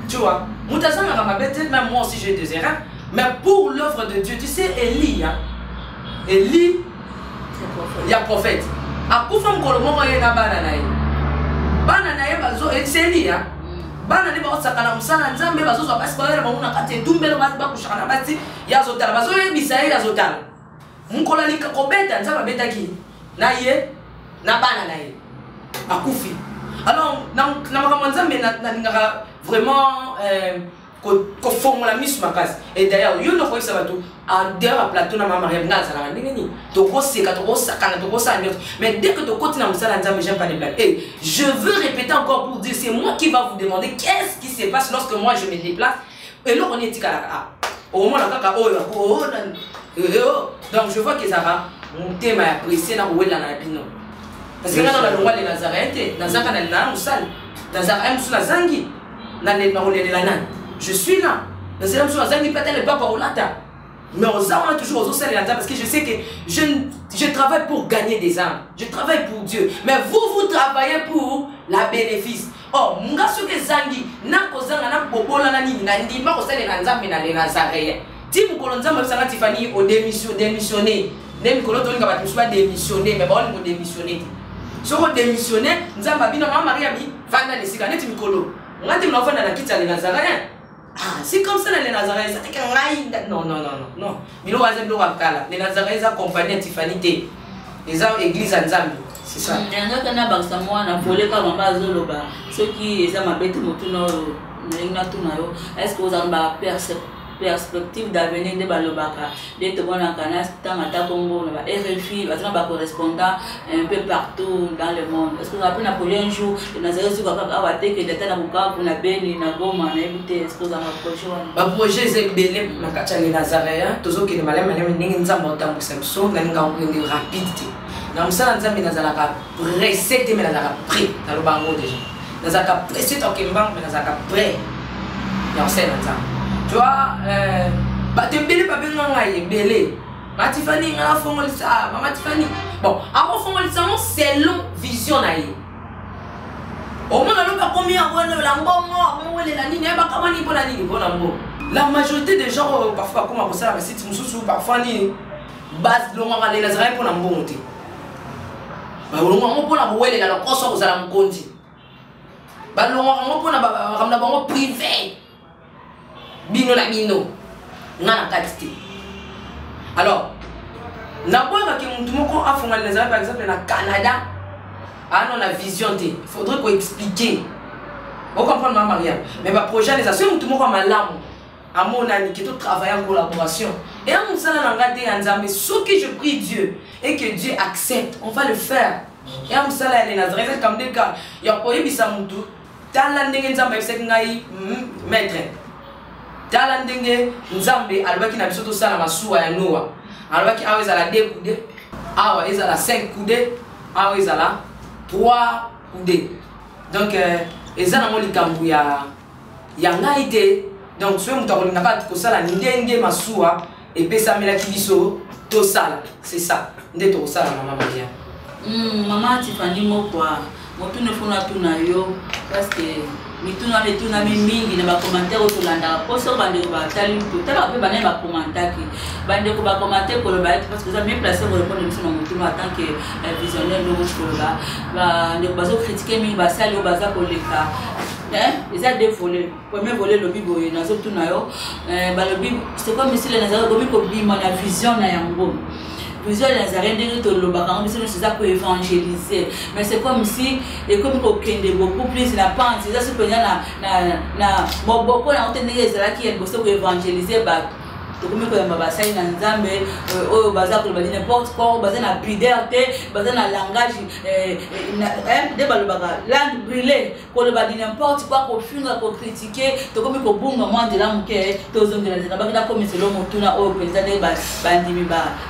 tu vois. Moto azangaka mabe te, même moi aussi j'ai des erreurs, mais pour l'œuvre de Dieu, tu sais, Eli, hein, Eli ya prophète akufa mokolo moko, ye na bana na ye, bana na ye bazo, c'est Eli, hein, bana nde bakosaka na mosala Nzambe, bazozwa basi, bayela bango na kati etumbelo, bakushaka na basi, ye azotala, bazoyebisa ye, azotala. Mokolo alika kobeta, Nzambe abetaki na ye na bana na ye, akufi. Alors na makambo ya Nzambe nalingaka vraiment kofongola miso makasi. Et d'ailleurs yo nde okoyebisa bato en dehors ya plateau na mama Mariam, nga azalaka ndenge nini, tokoseka, tokosakana, tokosala nyonso, mais dès que tokoti na mosala ya Nzambe, j'aime pas les blagues. Et je veux répéter encore pour dire, c'est moi qui va vous demander qu'est-ce qui se passe lorsque moi je me déplace. Eloko nini etikalaka? Ah, omona kaka oyo. Donc je vois que ezalaka motema ya presse na kowelana na bino, parce que nga na nalongwa le Nazaréen te, nazaka na mosala, nazalaka ye mosusu, nazangi nakolelela nani? Je suis là, nazela mosusu, nazangi mpe ata lepapa kolata, mais oza wana toujours ozosalela Nzambe, parce que je sais que je travaille pour gagner des âmes, je travaille pour Dieu, mais vous, vous travaillez pour la bénéfice. Or nga soki ezangi, nakozanga, nakobola na nini, nandima kosalela Nzambe na le Nazaréen ti mokolo Nzambe abisanga: "Tifani, odémissionne." Nde mikolo tolinga bato mosusu badémissionne, mais baolinga odémissionne te. Soki odémissionne, Nzambe abino mama Maria mi vanda na esika neti mikolo nga te, naofanda na kiti ya le Nazaréen. Ah, c'est comme ça na le Nazaréen, eza teke ngai. Non, non, non, non, non, biloko eza biloko ya kala. Le Nazaréen eza compagnie ya Tifani te, eza église ya Nzambe, c'est ça. Yangaka na bakisa mwana vole kaka mama azoloba, soki eza mabe te, motuna oyo nalingi natuna yo: est ce que ozala ba perspective d'avenir nde balobaka, nde tomonaka na ntango ata kombo na ba RFI, baza na bacorrespondant un peu partout dans le monde? Est ce que ozala mpe na projet un jour nazali suka kaka awa te, kende ata na Bukavu, na Beni, na Goma, nayebi te? Est ce que ozala na projet wana? Baprojet eza ebele na kati ya le Nazaréen. Tozokende maleme maleme ndenge Nzambe otambwisa biso. Nalingaka kokende rapide te na mosala Nzambe. Nazalaka pressé te, mais nazalaka prêt. Naloba yango déjà, nazalaka pressé toke mbango, mais nazalaka prêt ya kosala na Nzambe, tu vois. Bato ebele babenga ngai ebele. Ma Tiffany nga nafongolisa, mama Tiffany. Bon, akofongolisa yango selon vision na ye. Omona lobi akomi akowelela mbongo, akowelela nini, ayebaka mwa nini mpo na nini, mpo na mbongo. La majorité des gens oyo parfois bakoma kosala ba site mosusu, parfois nini, balongwaka lela ezalaki mpo na mbongo te. Balongwaka yango mpo na kowelela lokoso kozala mokonzi. Balongwaka yango mpo na makambo na bango privé. Bino na bino, nga na kati te. Alors, naboyaka ke mutu moko afonga nazala par exemple na Canada, ano na vision te. Il faudrait ko expliquer. Vous comprenez ma Maria? Mais ba projet les soki mutu moko malamu amonani ke to travailler en collaboration. Et un mosala na nga te ya Nzambe, soki je prie Dieu et que Dieu accepte, on va le faire. Et un mosala ya Nazareth comme des cas, ya koyebisa mutu tala ndenge Nzambe ayebisaki ngai maître. Tala ndenge Nzambe alobaki na biso tosala masuwa ya Noa. Alobaki awa ezala 2 coudées, awa ezala 5 coudées, awa ezala 3 coudées. Donc eza nango likambo ya ngai te. Donc soki moto akolinga kaka kosala ndenge masuwa epesamelaki biso tosala, c'est ça nde tokosala mama Maria. Mama Tiffany Mokwa, motuna funa tuna yo parce que mituna wana etunami mingi na bacommentaire oyo tolandaka mpo soki bandeko batali totalaka mpe banani bacommentaki bandeko bacommentaire koloba ete parce que oza mieux placé korépondre biso na motuna en tant que visionnaire ndenge oti koloba bandeko bazocritique mingi basali oyo baza koleka eza deux volets. Premier volet lobi boye nazotuna yo balobi c'est comme si nazalaki komi kobima na vision na yango. Vision ya Nazareth ndenge tolobaka yango biso nyonso eza koévangéliser, mais c'est comme si ekomi kokende beaucoup plus na pente, eza soki mpenza na moboko yango te ndenge ezalaki ya liboso koévangéliser bato. Tokomi koyamba basali na Nzambe oyo baza koloba di n'importe quoi, oyo baza na pudeur te, baza na langage nde balobaka langue brûlée, koloba di n'importe quoi, kofinga, kocritiquer. Tokomi kobunga mwa nzela moke, tozongela nzela baki nakomiselo motuna oyo mpenza nde bandimi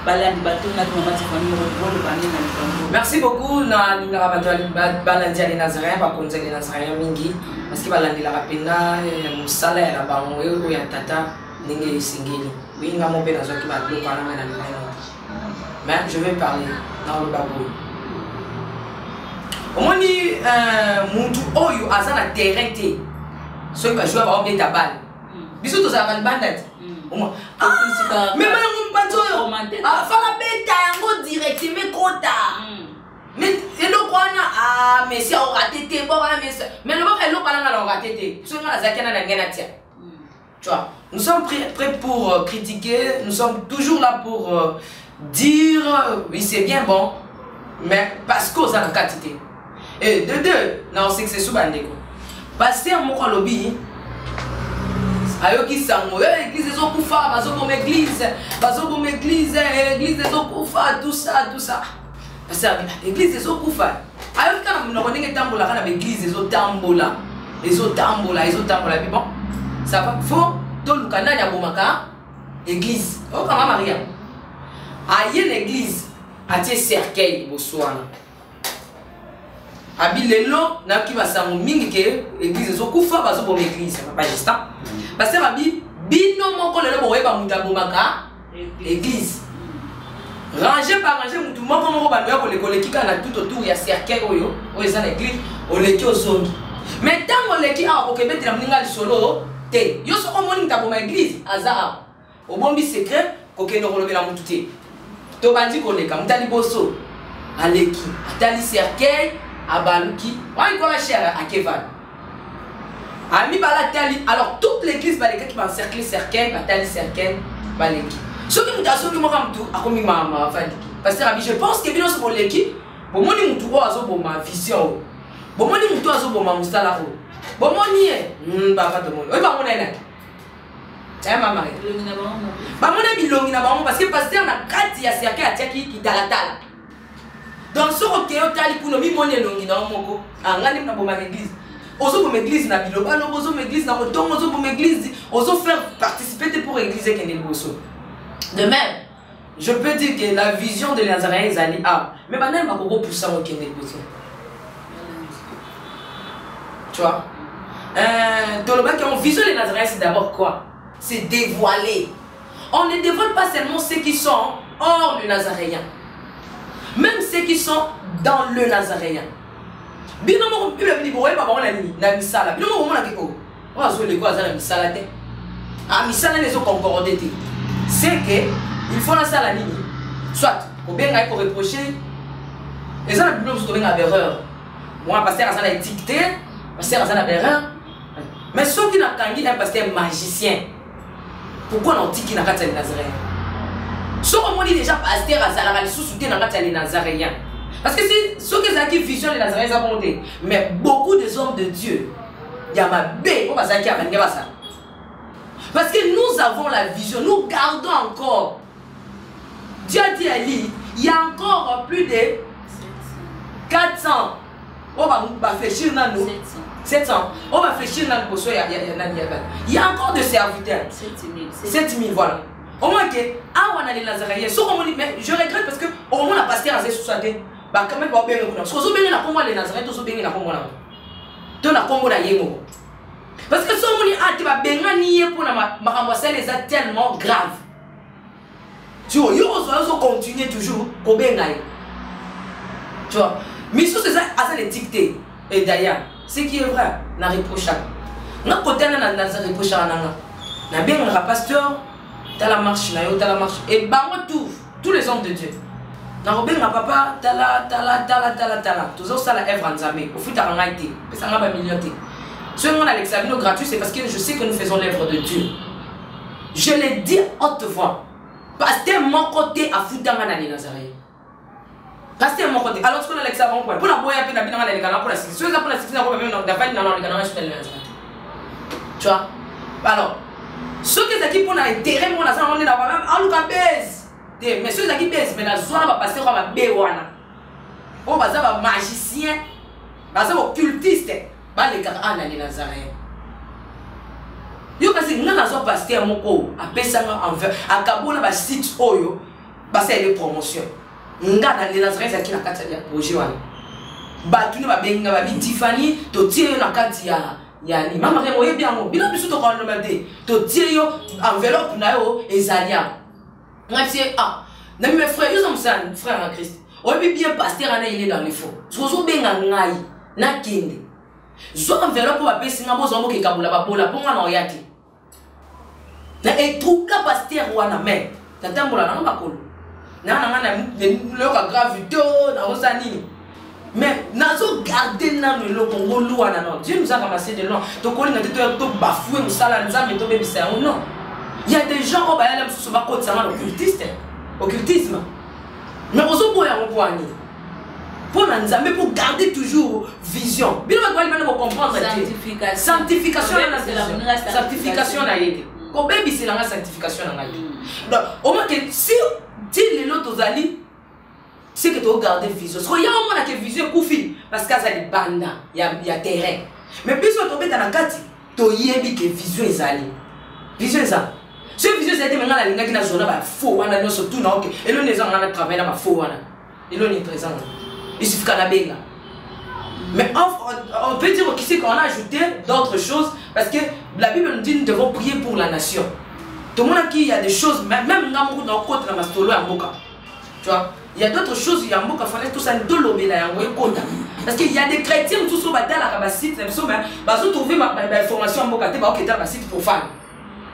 balandi batunaki mama Tiffany moko koloba nini na likambo. Merci beaucoup. Nalingaka bato balandi ya les Nazaréens, bakonzi ya les Nazaréens mingi parce que balandelaka mpenza mosala ya na bango oyo ya tata ndenge esengeli. Oui, nga mo mpe nazwaki babiloko wana ngai na lingai yango. Mais je vais parler nakoloba boye. Omoni mutu oyo aza na terrain te, soki bajoueur baobeta balle, biso tozalaka libanda te. Mais bango mpanzi oyo afala beta yango directement kota. Mais eloko wana Messi aorate te, bo wana Messi. Mais lobaka eloko wana nga na orate te. Soki nga nazalaki wana na ngai natia. Tu vois, nous sommes prêts pour critiquer, nous sommes toujours là pour dire oui c'est bien bon, mais parce que oza na kati te. Et de deux, na succès sous bandeko. Pasteur moko alobi ayoki sango, eh, église ezokufa, bazoboma église, bazoboma église, église ezokufa, tout ça, tout ça. Pasteur abi, église ezokufa. Ayoki kaka monoko ndenge etambolaka na ba église ezotambola, ezotambola, ezotambola. Bi bon, ça va, faut toluka nani abomaka église. Oyoka mama Maria. Aye na église, atie cercueil liboso wana. Abi lelo nayoki basango mingi ke église ezokufa, bazoboma église. Papa Justin. Pasteur abi bino moko lelo bokoyeba moto abomaka église. Ranger par ranger mutu moko moko bando ya koleka oleki kaka na tout autour ya cercueil oyo, oyo eza na église, oleki ozongi. Mais ntango oleki awa okebetela moninga lisolo te. Yo soko omoni moto aboma église aza awa. Obombi secret kokende kolobela mutu te. Tobandi koleka moto ya liboso aleki atali cercueil abaluki wana ikola cher akevan. Ami bala tali, alors toute l'église balekaki ba encercler cercueil, batali cercueil baleki. Soki mutu azongi moko mutu akomi mama avandi. Pasteur abi je pense que bino so boleki, bomoni mutu oyo azoboma vision oyo. Bomoni mutu azoboma mosala oyo. Bomoni ye, papa tomoni. Oyo bamona ye nani? Eh, mama. Bamona bilongi na bango parce que pasteur na kati ya cercueil atiaki kitalatala. Donc soki okei otali kuna omimoni elongi na yo moko, ah, nga nde naboma l'église. Ozoboma église na biloba lobo, ozoboma église na kotonga, ozoboma église, ozo faire participer te pour église ekende liboso. De même, je peux dire que la vision de Nazaréen ezali awa, mais banani bakoko pusa ngo ekende liboso. Tu vois? Tolobaki yango, vision de Nazaréen c'est d'abord quoi? C'est dévoiler. On ne dévoile pas seulement ceux qui sont hors le nazaréen, même ceux qui sont dans le nazaréen. Bino moko Bible bini boyeba bango na nini? Na misala. Bino moko bomonaka ke oh, oyo azoleka aza na misala te. Ah, misala nde ezoconcorde te. C'est que il faut nasala nini? Soit kobenga ye koreproche, eza na bino mosusu tobenga berreur. Moi pasteur aza na éthique te, pasteur aza na berreur. Mais soki nakangi un pasteur magicien, pourquoi na otiki na kati ya Nazaréen? Soki omoni déjà pasteur azalaka lisusu te na kati ya Nazaréen. Parce que si soki ezalaki vision de Nazaréen eza bongo te, mais beaucoup des hommes de Dieu ya mabe oyo bazalaki ya balingi basala. Parce que nous avons la vision, nous gardons encore. Dieu a dit à Élie, il y a encore plus de 400 oyo bafléchir nanu 700 oyo bafléchir nanu liboso ya nani ya bana. Il y a encore des serviteurs. 7000, voilà. Au moins que awa na les Nazaréens, soki omoni, mais je regrette parce que omona pasteur aza susu te, bakame baobenge kuna. Soki ozobenge na kombo ya les Nazaréens, to ozobenge na kombo na bango to na kombo na ye moko. Parce que soki omoni a te babengani ye mpona makambo asali eza tellement grave. Tu vois, yo ozo ozo continuer toujours kobenga ye. Tu vois, misusu eza aza l'éthique te. Et d'ailleurs, ce qui est vrai, na reprochaka. Na kotana na na reprochaka nanga. Na bengaka pasteur, tala marche na yo, tala marche. Et bango tout, tous les hommes de Dieu. Na kobenga papa, tala tala tala tala tala. Tozo sala œuvre nzambe. Ofutaka ngai te. Pesa nga ba million te. Soki nga na lekisa bino gratuit, c'est parce que je sais que nous faisons l'œuvre de Dieu. Je le dis haute voix. Pasteur moko te afutanga na les Nazaréens. Pasteur moko te. Alors ce qu'on a lekisa bango pour la boya pe na bino na lekana pour la six. Soki pour la six na ko même na fali na na lekana na sur les Nazaréens. Tu vois? Alors soki ezalaki mpo na intérêt moko naza nango nde na aluka base te, mais soki ezalaki base, mais nazwa na bapasteur oyo mabe wana oyo baza bamagicien, baza baoccultiste, balekaka awa na les Nazaréens. Yo kasi nga nazwa pasteur moko apesanga envers akabola basite oyo basaleli promotion. Nga na les Nazaréens ezalaki na kati ya projet wana. Bato nde babengi nga, babi Tiffany, totie yo na kati ya yani mama Remo, oyebi yango bino biso tokoloma te, totie yo enveloppe na yo ezali awa. Nga tie ah na mes frères, yo za mosala frère en Christ, oyebi bien pasteur ana il est dans le faux. Soki ozobenga ngai nakende zwa enveloppe oyo bapesi nga, bozwa bokekabola babola mpo nga na oya te na etrouka pasteur wana. Mais natambola nanga makolo naa na nga nayoka grave to naosala nini, mais nazogarde nano eloko ngolu wana. Non, Dieu nous a ramassé de loin, tokolinga te tobafue mosala Nzambe, tobebisa yango. Non, il y a des gens oyo bayala mosusu bakotisanga na occultiste, occultisme, mais ozoboya yango mpo ani mpo na Nzambe, pour garder toujours vision. Bino bato bali bana bocomprendre te sanctification na sanctification na ye te, kobebiselanga sanctification na ngai te. Donc au moins que si ti lelo tozali, c'est que togarde vision. Soki ya omona ke vision ekufi parce que aza libanda ya terrain, mais biso tobeta na kati, toyebi ke vision ezali, vision eza. Soki vision ezali te, me ngai nalingaki nazwa na bafaux wana nyonso tuna oke eloni eza ngai na travaille na bafaux wana, eloni ezanga, il suffit kaka nabenga. Mais on peut dire qu'ici qu'on a ajouté d'autres choses parce que la Bible nous dit nous devons prier pour la nation. Tout le monde qui il y a des choses, même nga moko na kota na masolo ya mboka. Tu vois, il y a d'autres choses ya mboka, fallait tout ça dolobela yango ekota. Parce qu'il y a des chrétiens tout so batalaka ba site na biso, mais bazo trouver ba information ya mboka te, ba oketa ba site profane.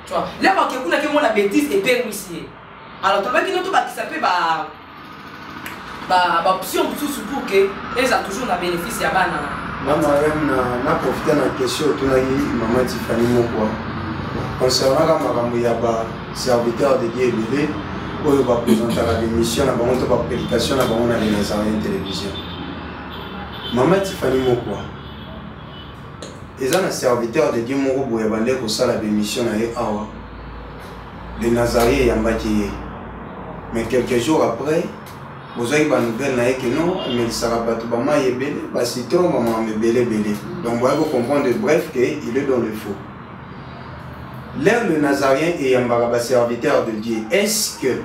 Tu vois, là ba ke kuna ke mona bêtise epengwisi ye. Alors tolobaki no tobakisa mpe ba ba option mosusu pour que eza toujours na bénéfice ya bana. Mama Rem, na profite na question otunaki mama Tifani Mokwa concernant makambo ya ba serviteur de Dieu ebele oyo baprésentaka bémission na bango to baprédication na bango na les Nazaréens télévision. Mama Tifani Mokwa, eza na serviteur de Dieu moko boye abandaki kosala bémission na ye awa, les Nazaréens eyambaki ye, mais quelques jours après bozwaki banouvelle na ye ke non, amelisaka bato bamai ebele, bacitron, bamakambo ebele ebele. Donc boyaki kocomprendre, bref, ke il est dans le faux. L'air le Nazaréen eyambaka baserviteur de Dieu, est ce que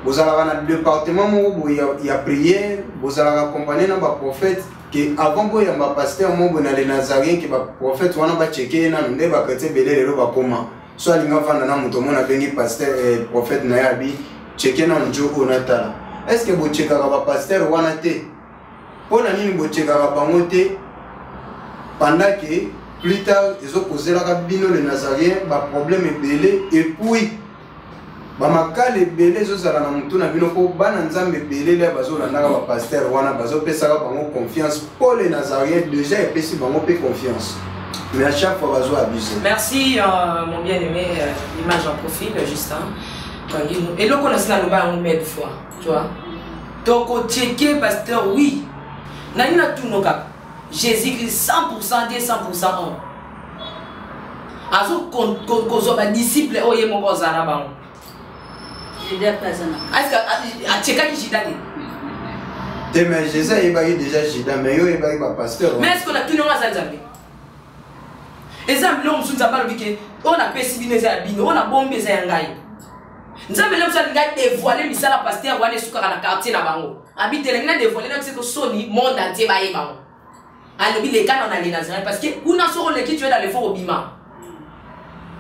bozalaka na département moko boye ya prière, bozalaka accompagné na baprophète, ke avant boyamba pasteur moko boye na le Nazaréen, ke baprophète wana bacheke ye nanu? Nde bachrétien ebele lelo bakoma So alingi avanda na moto, omona abengi pasteur, eh, prophète na ye, abi cheke na njo oyo natala. Est ce que bochekaka bapasteur wana te? Mpo na nini bochekaka bango te pendant que plus tard ezokozelaka bino le nazarien baproblème ebele, et puis bamakala ebele ezozala na motu na bino, mpo bana Nzambe ebele lia bazolandaka bapasteur wana, bazopesaka bango confiance, mpo le nazarien déjà epesi bango mpe confiance, mais à chaque fois bazo abuse. Merci, mon bien-aimé, image en profil, Justin Kangino. Eloko na sina loba yango mille fois, tu vois. Tokocheke pasteur, oui. Nani na tuno kaka Jésus-Christ 100% Dieu, 100% homme, azo kozwa badisciple oyo ye moko aza na bango. Judas mpe aza na Achekaki Judas te? Te, mais Jésus ayebaki déjà Judas, mais yo oyebaki bapasteur. Mais est ce que natuni yango, aza Nzambe? Eza biloko mosusu Nzambe alobi ke oyo napesi bino eza ya bino, oyo nabombi eza ya ngai. Nzambe nde mosu alingi adévoile misala. Pasteur wana esukaka na quartier na bango, abi te, elingi na dévoile na biso soni, monde entier bayeba bango. Alobi leka na nalela, parce que kuna soko oleki, tu es dans le fort, obima.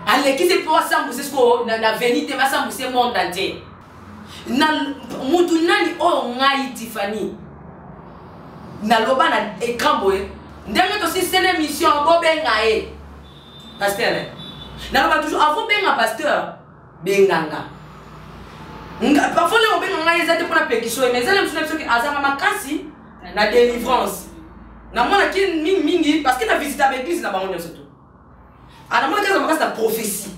Alekisi mpo asambwise siko na veni te, basambwise monde entier na mutu nani oyo. Ngai Tifani naloba na écran boye, ndenge tosisele mission, bobenga ye pasteur. Naloba toujours, avant benga pasteur, benganga nga. Parfois ndenge obenga ngai eza te mpona pekiso ye, mais eza na mosu na biso azanga makasi na délivrance. Namonaki mingimingi parce que na visite ya baeglise na bango nyonso to anamonaki aza makasi na prophétie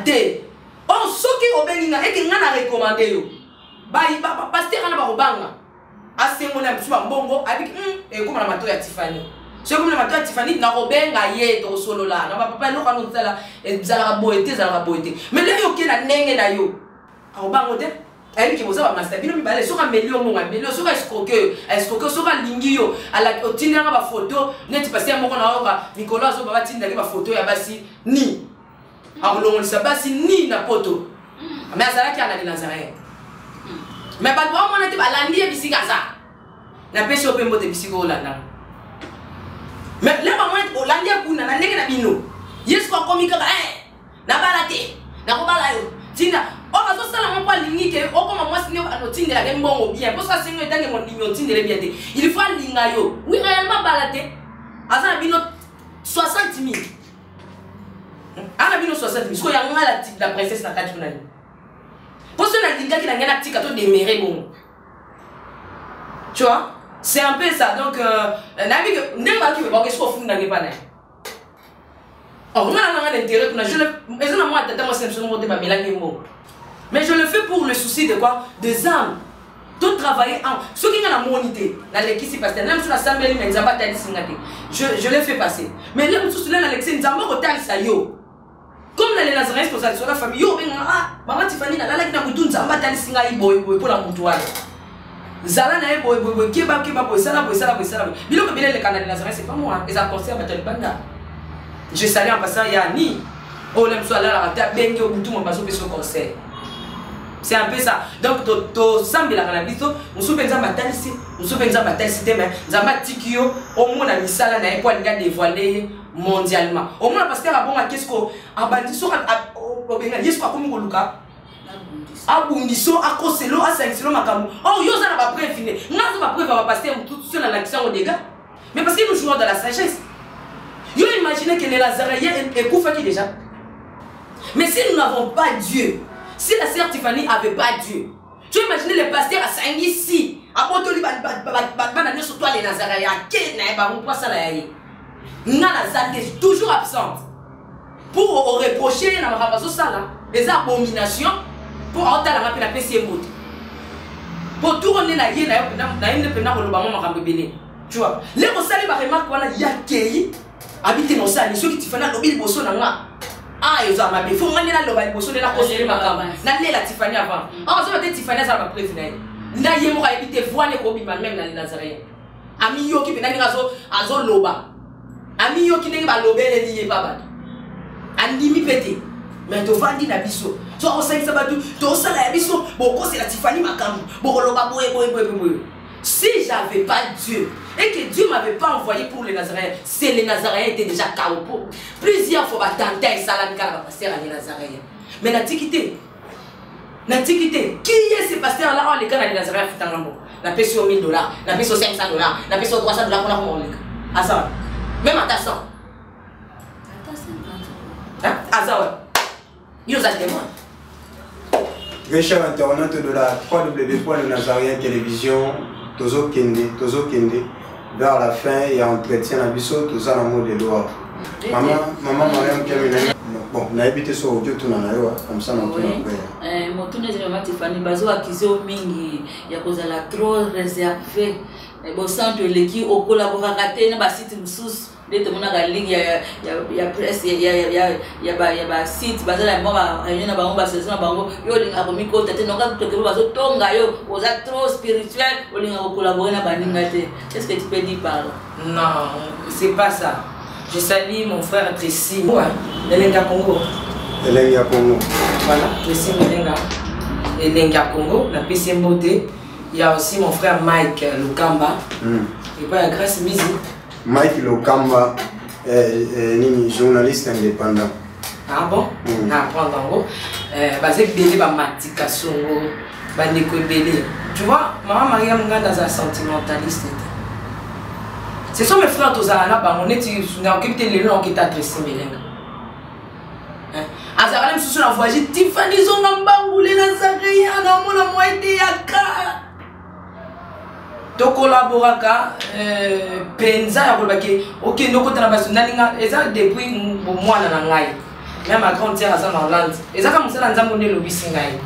te. Or soki obengi nga, eke nga na recommande yo, pasteur wana bakobanga, asengola mosusu bambongo, abiki ekóma na matoi ya Tifani. Soki ekomi na matoi ya Tifani, nakobenga ye, tokosolola na bapapa. Eloko wana osala ezalaka boye te, ezalaka boye te. Mais lelo oke na ndenge na yo, akobango te. Ayebi ke boza bamasta bino mibale. Soki ameli yo mbongo, ameli yo. Soki aescroke yo, aescroke yo. Soki alingi yo, otindelanga bafoto neti pasteur moko nayoka mikolo azoba, batindaki bafoto ya basi ni akolongolisa basi ni na poto, mais azalaki anali Nazareth. Mais bato bamona te, balandi ye bisika aza. Napesi yo mpe mbote bisika olandanga. Mais le bamona te, olandi ye kuna na ndenge na bino. Ye soki akomi kaka nabala te, nakobala yo ntina oyo bazosala ngo, mpo alingi ke okoma mwasi nde otindelaka mbongo bien, mpo soki asengi etange mondimi otindele bien te. Il faut alinga yo, oui, réellement. Bala te, aza na bino 60 000, ana bino 60 000. Sikoyo yanga la princesse na kati kuna nini? Mpo so nalingaki na ngai natika to demere bongo, tu vois, c'est un peu ça. Donc nayebi ke ndenge baki bakoki soki ofundaki epa na ye. Or nga nanga na intérêt kuna, eza na mwa tata mwasi na biso moko te, bamelaki mbongo. Mais je le fais pour le souci de quoi? Des âmes. To travailler en soki nga namoni te, nalekisi pasteur na mosusu, nasambeli, mais Nzambe atalisi nga te, je l'ai fait passer. Mais le mosusu le nalekisi, Nzambe akotalisa yo. Comme na les Nazaréens, tozali sola famille, yo obenga: "Ah, mama Tifani, nalalaki na butu, Nzambe atalisi ngai boye boye mpo na mutu wana, zala na ye boye boye boye, keba keba boye, sala boye, sala boye, sala boye." Biloko ebele eleka na les Nazaréens, c'est pas moi, eza conseil ya bato ya libanda. Je salue en passant yani oyo na biso alalaka te, abengi yo butu mo, bazopesa yo conseil. C'est un peu ça. Donc tosambelaka na biso. Mosusu mpe Nzambe atalisi, mosusu mpe Nzambe atalisi te, mais Nzambe atiki yo omona misala na ye mpo alingi adévoile ye mondialement. Omona pasteur abonga, qu'est-ce que abandi? Soki obenga ye, soki akomi koluka abundiso, akoselo, asangiselo makambo or yo oza na bapreuve ne. Nga aza bapreuve ya bapasteur motutu so nalakisi yango dega, mais parce que nous jouons dans la sagesse. Yo imaginez que les Nazaréens ekufaki déjà. Mais si nous n'avons pas Dieu, si la sœur Tiffany avait pas Dieu, tu imagines le pasteur asangisi, abotoli bana nyonso to ale Nazaréen, ake na ye bango mpo asala ya ye. Nga naza te, toujours absente pour oreproche ye na makambo azosala, eza abomination. Mpo aotalanga mpe napesi ye mbote, mpo turo nde na ye na ye nde mpena koloba mwa makambo ebele, tu vois. Leko osali baremarque wana, yakei abi te, nosali soki Tifani alobi liboso na nga, ah, ezala mabe. Fo nga nde naloba liboso, nde nakosele makambo, nalela Tifani avant. Awa azoba te, Tifani azala bapreuve na ye, nda ye moko ayebi te. Voix ne kobima même na Nazaréen, amiyoki mpenza ndenge azoloba, amiyoki ndenge balobeleli ye pa bato, andimi mpe te. Mais tovandi na biso, so akosangisa bato, tosala ya biso, bokosela Tifani makambo, bokoloba boye boye boye boye. Si j'avais pas Dieu, Et que Dieu m'avait pas envoyé pour les Nazaréens. C'est les Nazaréens étaient déjà KO. Plusieurs fois, batanta esalami kaka bapasteur ya les Nazaréens. Mais natiki te. Natiki te. Qui est ce pasteur là oyo aleka na les Nazaréens afutanga mbongo? Napesi yo 1000 dollars, napesi yo 500 dollars, napesi yo 300 dollars mpona koma koleka. Aza wana. Même ata 100. Ata 50. Hein? Aza wana. Yo oza témoin. Très cher internaute de la www.lenazaréen télévision, tozokende, tozokende vers la fin ya entretien na biso. Toza na mot de loi. Mama, mama Mariam Kiamina, bon, nayebi te so okoki otuna na yo comme ça na otuna après. Motuna ezali, mama Tifani, bazoakize yo mingi ya kozala trop réservé, bosantu eleki, okolaboraka te na basite mosusu nde tomonaka ligue ya presse ya basite bazala mwa baréunion na bango, basaison na bango, yo olingaka komikota te. Noka toke bazotonga yo oza trop spirituel, olingaka kocollaborer na baninga te. Qu'est ce que tu peux dire par là? Non, c'est pas ça. Je salue mon frère Tracy. Ouais, Elenga Congo. Elengi ya Congo. Voilà, Tracy Melenga. Elenga Congo, napesi mbote. Il y a aussi mon frère Mike Lukamba. Et puis il y a Grace Mizi. Mike Lokamba, nini, journaliste indépendant. Ah bon? Mm. Na apprendre yango. Baza ebele, bamatika songo, bandeko ebele. Tu vois, mama Mariam, nga naza sentimentaliste te. Ce sont mes frères, tozala na bango neti nakoki te. Lelo nakokita Tracy Melenga. Azalaka na misusu na voyage. Tifani, zonga mbangule, nazaria naomona mwa ete yaka tokolaboraka mpenza ya koloba ke okende okota na baso. Nalinga eza depuis bomwana na ngai. Même ma grande sœur aza na Hollande. Ezaka mosala Nzambe nde elobisi ngai.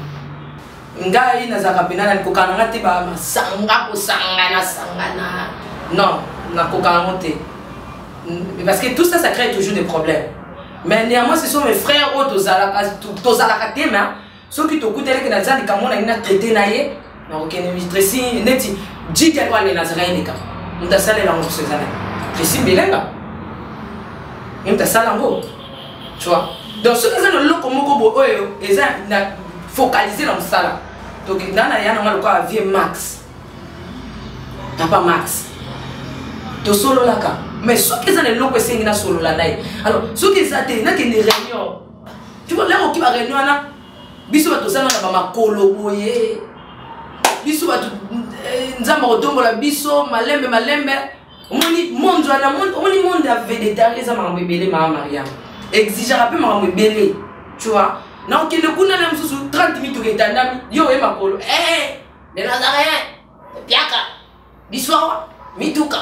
Ngai nazalaka mpena na likokaka na nga te, bamasanga kosangana sangana, non, nakokaka yango te, parce que tout ça, ça crée toujours des problèmes. Mais néanmoins, ce sont mes frères oyo tozalaka, tozalaka te. Mais soki tokutelaki na nza likambo na ngai na traité na ye, nakokende Tracy neti jike wana nazalaka ye leka moto asalela yango. Biso eza nani? Tracy Mbelenga ye moto asala yango, tu vois. Donc soki eza na eloko moko boye oyo eza na focaliser na mosala, tokenda na ya nanga lokola vieux Max, papa Max, tosololaka. Mais soki eza na eloko esengi nasolola na ye, alors soki eza te, nakende réunion. Tu vois, lero oki baréunion wana, biso bato tosala na bamakolo boye, biso bato Nzambe akotombola biso malembe malembe. Omoni monde wana, omoni monde ya vedettariat, eza makambo ebele. Mama Mariam exigeaka mpe makambo ebele, tu vois. Na okende kuna na mosusu 30 mituka etandami, yo oye makolo, les Nazaréens piaka biso awa mituka,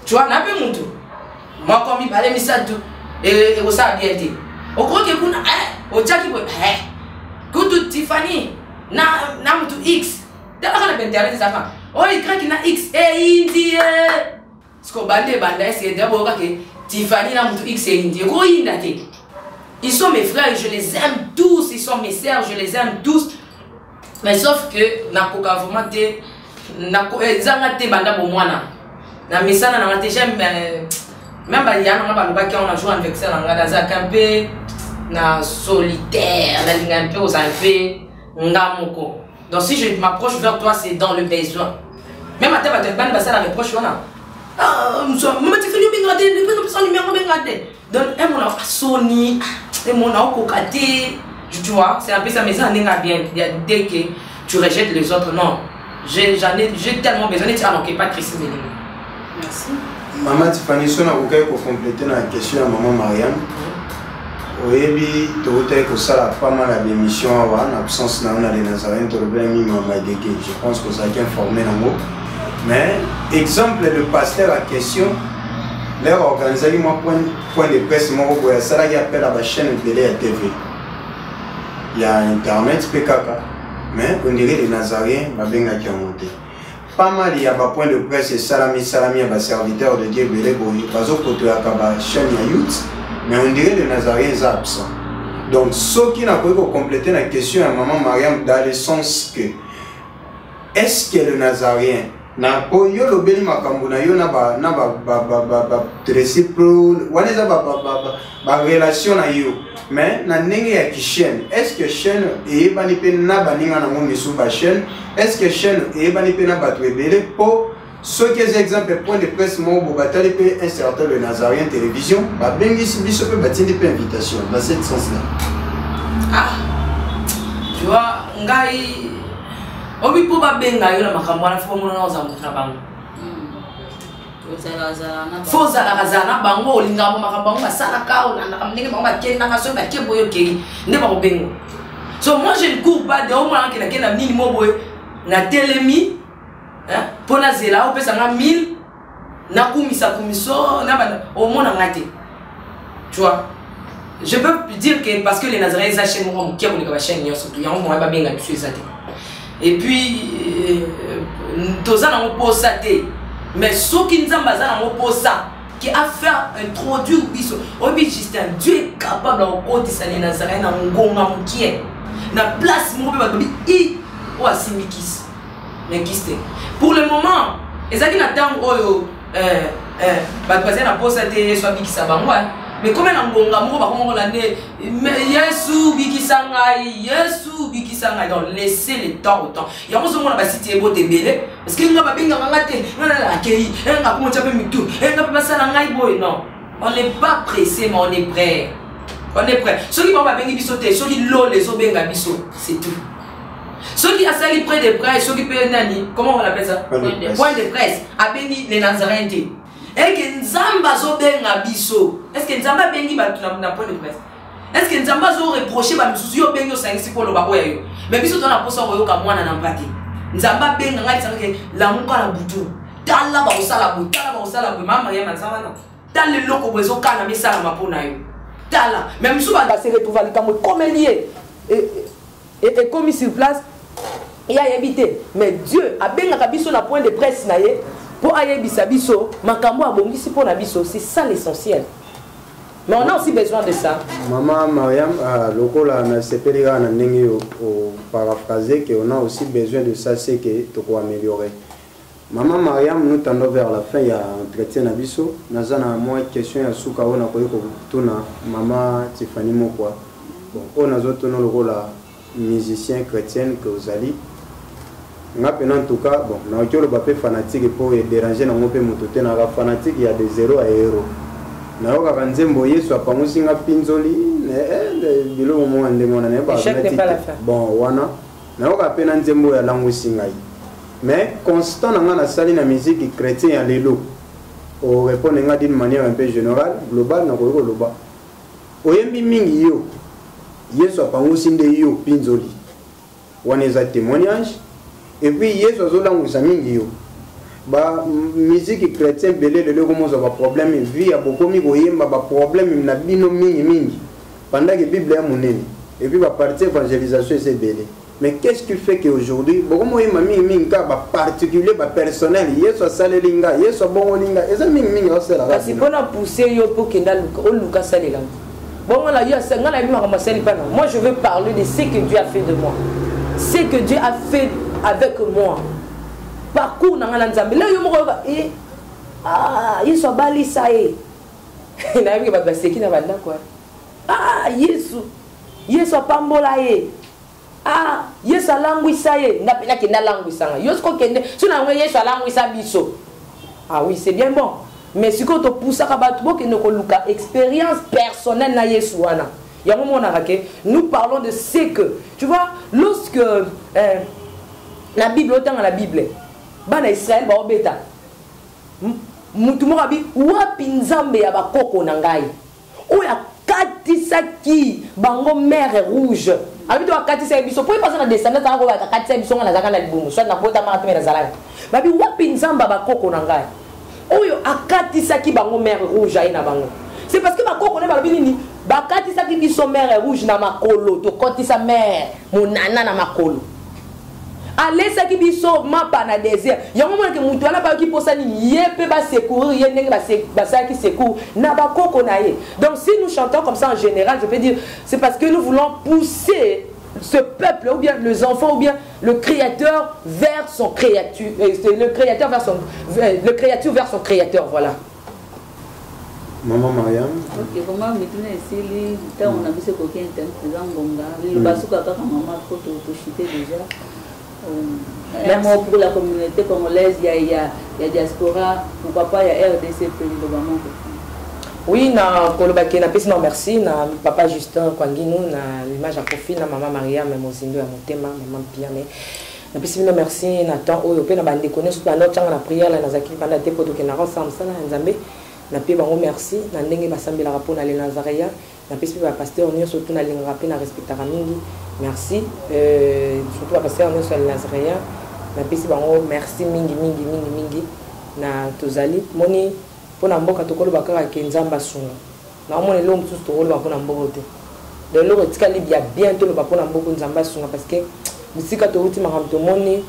tu vois. Na mpe mutu moko, mibale, misato, ekosala bien te. Okoki kuna otiaki boye kutu Tiffany na mutu X, talaka na bainternet, ezaka oyo Y na X eyindi ye. Siko banda ebanda ese boyoka ke Tiffany na mutu X eyindi, ekoyinda te. Ils sont mes frères, je les aime tous. Ils sont mes sœurs, je les aime tous. Mais sauf que nakoka vraiment te, ezanga te banda bomwana na misala nanga te. J'aime même baya nanga balobaki yango na jour anniversaire na ngai. Nazalaka mpe na solitaire, nalinga mpe kozala mpe nga moko. Donc si je m'approche vers toi, c'est dans le besoin. Même ata bato bani basala reproche wana: "Mama Tifani, obenga te, opesa numéro, obenga te." Donc emona asoni, emona okoka te, tu vois. C'est un peu ça. Mais ça ndenge bien, dès que tu rejettes les autres, non, j'en ai, j'ai tellement besoin neti anoke pas Tracy Melinga. Merci. Mama Tifani, so nakokaki kocompléter na question ya mama Mariam. Oyebi, toutaki kosala pas mal ya bémission awa na absence na yo na Le Nazaréen. Tolobelami mama Gege, je pense kozalaki informé nango. Mais exemple, le pasteur en question, l'heure organisaki mwa point de presse moko boye, asalaki appel à bachaîne ebele ya TV, ya internet mpe kaka, mais on dirait Les Nazaréens babengaki yango te. Pas mal ya bapoint de presse esalami esalami ya baserviteur de Dieu ebele boye, bazokotoyaka bachaîne ya youth, mais on dirait Le Nazaréen eza absent. Donc soki nakoki kocompléter na question ya mama Mariam, dans le sens que est-ce que Le Nazaréen na po yo lobeli makambo na yo na ba na ba ba ba ba ba Tracy Pro wana, eza ba ba ba ba ba relation na yo, mais na ndenge ya kichaîne, est-ce que chaîne eyebani mpe na baninga nango misusu bachaîne? Est-ce que chaîne eyebani mpe na bato ebele mpo Soki eza exemple point de presse moko bo batali mpe un certain le Nazarien télévision babengisi biso mpe batindi mpe invitation dans cette sens là. Ah, tu vois ngai obi mpo babenga yo na makambo wana fo bamona na ozala moto na bango. Fo ozalaka zala na bango, olingaka makambo bango basalaka, olandaka ndenge bango bakendaka, soki bake boye okei nde bakobenga. So moi je ne cours pas de omona nakendake na nini mo boye natelemi mpo nazela opesa nga 1000 nakumisa kumiso na banda omona nga te. Tu vois, je peux dire que parce que les Nazaréens eza chaîne moko moke koleka bachaîne nyonso tu yango moya babenga biso eza te. Et puis toza nango posa te, mais soki Nzambe aza nango posa ke afaire introduire biso, oyebi Justin, Dieu est capable ya kokotisa les Nazaréens na ngonga mokie na place moko mpe bato bi i oyo asimbi kisi. Mais kisi te pour le moment. Ezalaki na ntango oyo bato bazali na posa te Yesu abikisa bango, mais comme na ngonga moko bakomongola nde Yesu bikisa ngai, Yesu bikisa ngai. Donc laissez le temps au temps. Yango ozomona basiti ebote ebele parce que nga babengaka nga te, nga nalala akei nga komotya mpe mitu nga mpe basala ngai boye. Non, on n'est pas pressé, mais on est prêt, on est prêt. Soki bango babengi biso te, soki lolo ezobenga biso, c'est tout. Soki asali près de presse, soki mpe nani, comment on appelle ça, point de presse, abengi les Nazaréens te, eke Nzambe azobenga biso. Est ce que Nzambe abengi bato na point de presse? Est ce que Nzambe azoreproche bamisusu yo obengi osangisi mpo oloba oyo yo? Mais biso toza na mposa koyoka mwana na mpate. Nzambe abenga ngai tisangake lamuka na butu, tala bakosala boye, tala bakosala boye. Mama Mariama aza wana, tala eloko boye ezokana misalama mpo na yo, tala. Mais misusu base retrouva likambo ekomeli ye ekomi sur place, ye ayebi te. Mais Dieu abengaka biso na point de presse na ye mpo ayebisa biso makambo abongisi mpo na biso. C'est ça l'essentiel, mais on a aussi besoin de ça. Maman Mariam, lokola nasepeli kaka na ndenge oparaphrase que on a aussi besoin de ça, c'est que tokoaméliorer. Maman Mariam, nous tendons vers la fin ya entretien na biso. Naza na mwa question ya suka oyo nakoki kotuna mama Tiffany Mokwa. Bon, oyo nazotuna lokola musicien chrétienne que ozali, nga mpena en tout cas, bon, nakoki oloba mpe fanatique mpo edérange nango mpe moto te, naka fanatique ya de zéro à héros. Nayokaka nzembo Yesu apangusi nga mpinzoli, biloko moko ndenge wana nayebaka. Bon, wana nayoka mpe na nzembo oyo alangwisi ngai. Mais constant na nga nasali na musique chrétien ya lelo, orépondre nga d'une manière un peu générale, globale. Nakoki koloba oyembi mingi yo Yesu apangusi nde yo mpinzoli, wana eza témoignage. Et puis Yesu azolangwisa mingi yo. Bamusique chrétien ebele lelo ekomozwa baproblème vie ya bokomi koyemba baproblème na bino mingimingi pendant que Bible ya monene et puis bapartie évangélisation eza ebele. Mais qu'est-ce qui fait qu'aujourd'hui bokomoyemba mingimingi kaka baparticulier, bapersonnel, Yesu asaleli nga, Yesu abongoli nga, eza mingimingi aosalaka? Kasi mpona pousser yo mpo okenda oluka asalela bongo na yo, nga nayebi makambo asali mpana. Moi je veux parler de ce que Dieu a fait de moi, ce que Dieu a fait avec moi, parcours na nga na Nzambe. Lelo yo moko oyoka e ah, Yesu abalisa ye. Nayebi ke bato baseki na bandako. Ah, Yesu, Yesu apambola ye. Ah, Yesu alangwisa ye. Nga mpe nakende alangwisanga yo. Siko okende so na yango, Yesu alangwisa biso. Ah oui, c'est bien bon, mais sikoyo topusaka bato bokende koluka expérience personnelle na Yesu wana. Yango monaka ke nous parlons de ce que tu vois lorsque na Bible, otanga na Bible, bana Israel baobeta mutu moko abi: "Wapi Nzambe ya bakoko na ngai oyo akatisaki bango mer Rouge?" Alobi to akatisaki biso po ye baza na descendance anga oyo akatisaki biso. Nga nazalaka na libumu, soit nabotamaka te, me nazalaka. Babi: "Wapi Nzambe ya bakoko na ngai oyo akatisaki bango mer Rouge?" Aye na bango, c'est parce que bakoko nde balobi nini? Bakatisaki biso mer Rouge na makolo, tokotisa mer monana na makolo, alesaki biso mapa na désert. Yango monake motu wana bayoki mposa nini? Ye mpe basecourir ye ndenge basalaki secours na bakoko na ye. Donc si nous chantons comme ça en général, je peux dire, c'est parce que nous voulons pousser ce peuple ou bien les enfants ou bien le créateur vers son créature, le créateur vers son le créature vers son créateur, voilà. Mama Mariam. Ok, vraiment mituna esili, ntango na biso ekoki internet eza ngonga liloba suka kaka mama po toshite déjà. Un mot pour la communauté congolaise ya ya ya diaspora, pourquoi pas ya RDC mpe liloba moko? Oui, na kolobaki, napesi na merci na papa Justin Kwanginu na l'image ya profil, na mama Mariam Mozindo ya motema, mama Mpiame. Napesi bino merci na temps oyo, mpe na bandeko nyonso banda otyanga na prière. La nazalaki banda te mpo tokendaka osala mosala ya Nzambe. Napie bango merci na ndenge basambelaka mpo na le Nazaréen. Napesi mpe bapasteur nyonso tu nalingaka mpe na respectaka mingi merci, surtout bapasteur nyonso ya le Nazaréen. Napesi bango merci mingi mingi mingi mingi. Na tozali moni mpona mboka, tokoloba kaka ke Nzambe asunga. Naomona eloko mosusu tokoloba mpona mboka te. Donc eloko etikali ya bien toloba mpona mboka, Nzambe asunga, parce que bisika touti, makambo tomoni,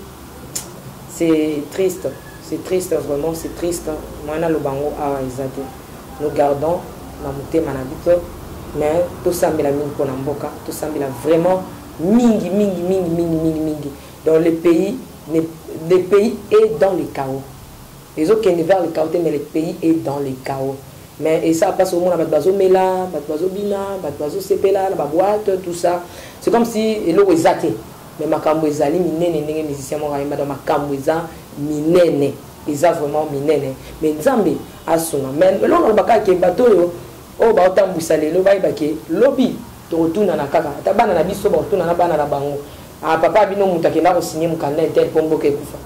c'est triste, c'est triste, vraiment c'est triste. Mwana aloba yango awa eza te. Nous gardons na motema na biso, mais tosambela mingi mpona mboka, tosambela vraiment mingi mingi mingi mingi mingi mingi. Donc le pays est dans le chaos, ezokende vers le chaos te, mais le pays est dans le chaos. Mais esa mpasi omona bato bazomela, bato bazobina, bato bazosepela na baboîte, tout ça, c'est comme si eloko eza te, mais makambo ezali minene. Ndenge musicien moko ayemba, donc makambo eza minene, eza vraiment minene, mais Nzambe asunga. Mais eloko nalobaka ke bato oyo baotambwisa lelo, bayeba ke lobi tokotunana kaka. Ata bana na biso bakotuna na bana na bango: ah, papa bino moto akenda kosigner mokanda intel mpo mboka ekufa,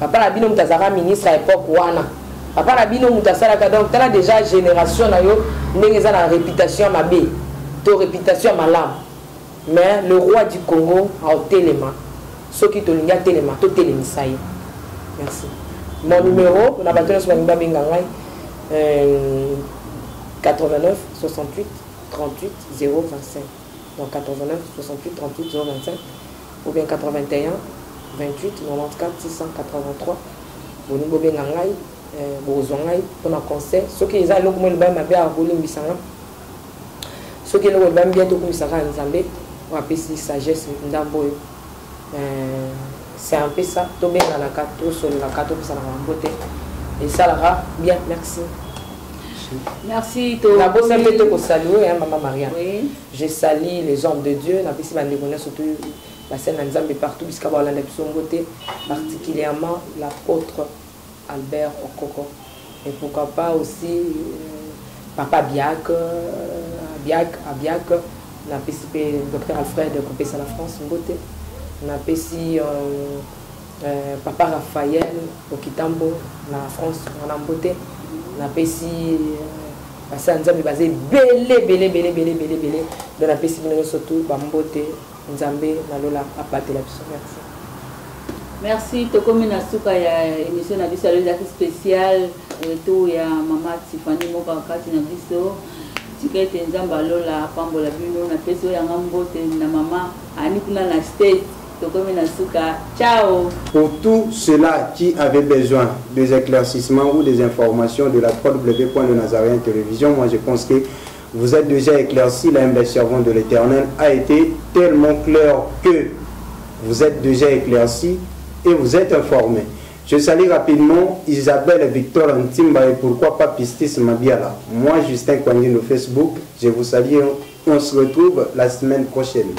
papa na bino moto azalaka ministre ya époque wana, papa na bino moto asalaka. Donc tala déjà génération na yo ndenge eza na réputation ya mabe to réputation ya malamu. Mais le roi du Congo aotelema soki tolingi atelema, totelemisa ye. Merci. Mon numéro na bato nyonso balingi babenga ngai, 89 68 38 025. Donc 89 68 38 025 ou bien 81 28 94 683. Bolingi bobenga ngai, bokozwa ngai mpona conseil. Soki eza eloko mo elobami mabe, akolimbisa nga. Soki eloko elobami bien, tokumisaka ya Nzambe oyo apesi sagesse ndambo oyo. C'est un peu ça. Tobenganaka, tosololaka, topesanaka mbote, esalaka bien. Merci. Merci. Nabosa mpe te kosalue mama Maria. Oui. Je salue les hommes de Dieu. Napesi bandeko nyonso to basali na Nzambe partout bisika baolanda biso mbote, particulièrement l'apôtre Albert Okoko et pourquoi pas aussi papa Biak, Biak Abiak. Napesi mpe docteur Alfred kopesa na France mbote. Napesi papa Raphaël Okitambo na France wana mbote. Napesi basala Nzambe baza ebele ebele ebele ebele ebele ebele. Donc napesi bino nyonso tu bambote. Nzambe nalola abatela biso. Merci. Merci. Tokomi na suka ya émission na biso. Alo ezalaki spécial retour ya mama Tifani moko kati na biso. Tika ete Nzambe alola apambola bino. Napesi oyo yanga mbote na mama Ani kuna na State. Tokomi na suka, ciao. Pour tous ceux-là qui avaient besoin des éclaircissements ou des informations de la www.lenazaréen Télévision, moi je pense que vous êtes déjà éclaircis. L'humble servant de l'Éternel a été tellement clair que vous êtes déjà éclaircis et vous êtes informés. Je salue rapidement Isabelle Victor Ntimba et pourquoi pas Pistis Mabiala. Moi, Justin Kwangino Facebook, je vous salue. On se retrouve la semaine prochaine.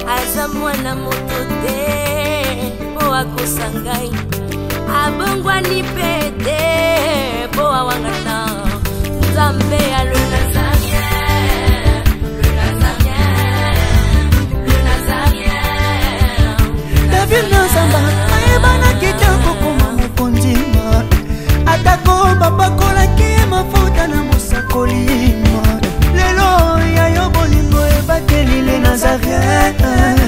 Aza mwana moto te po akosa ngai, abongwani mpe te.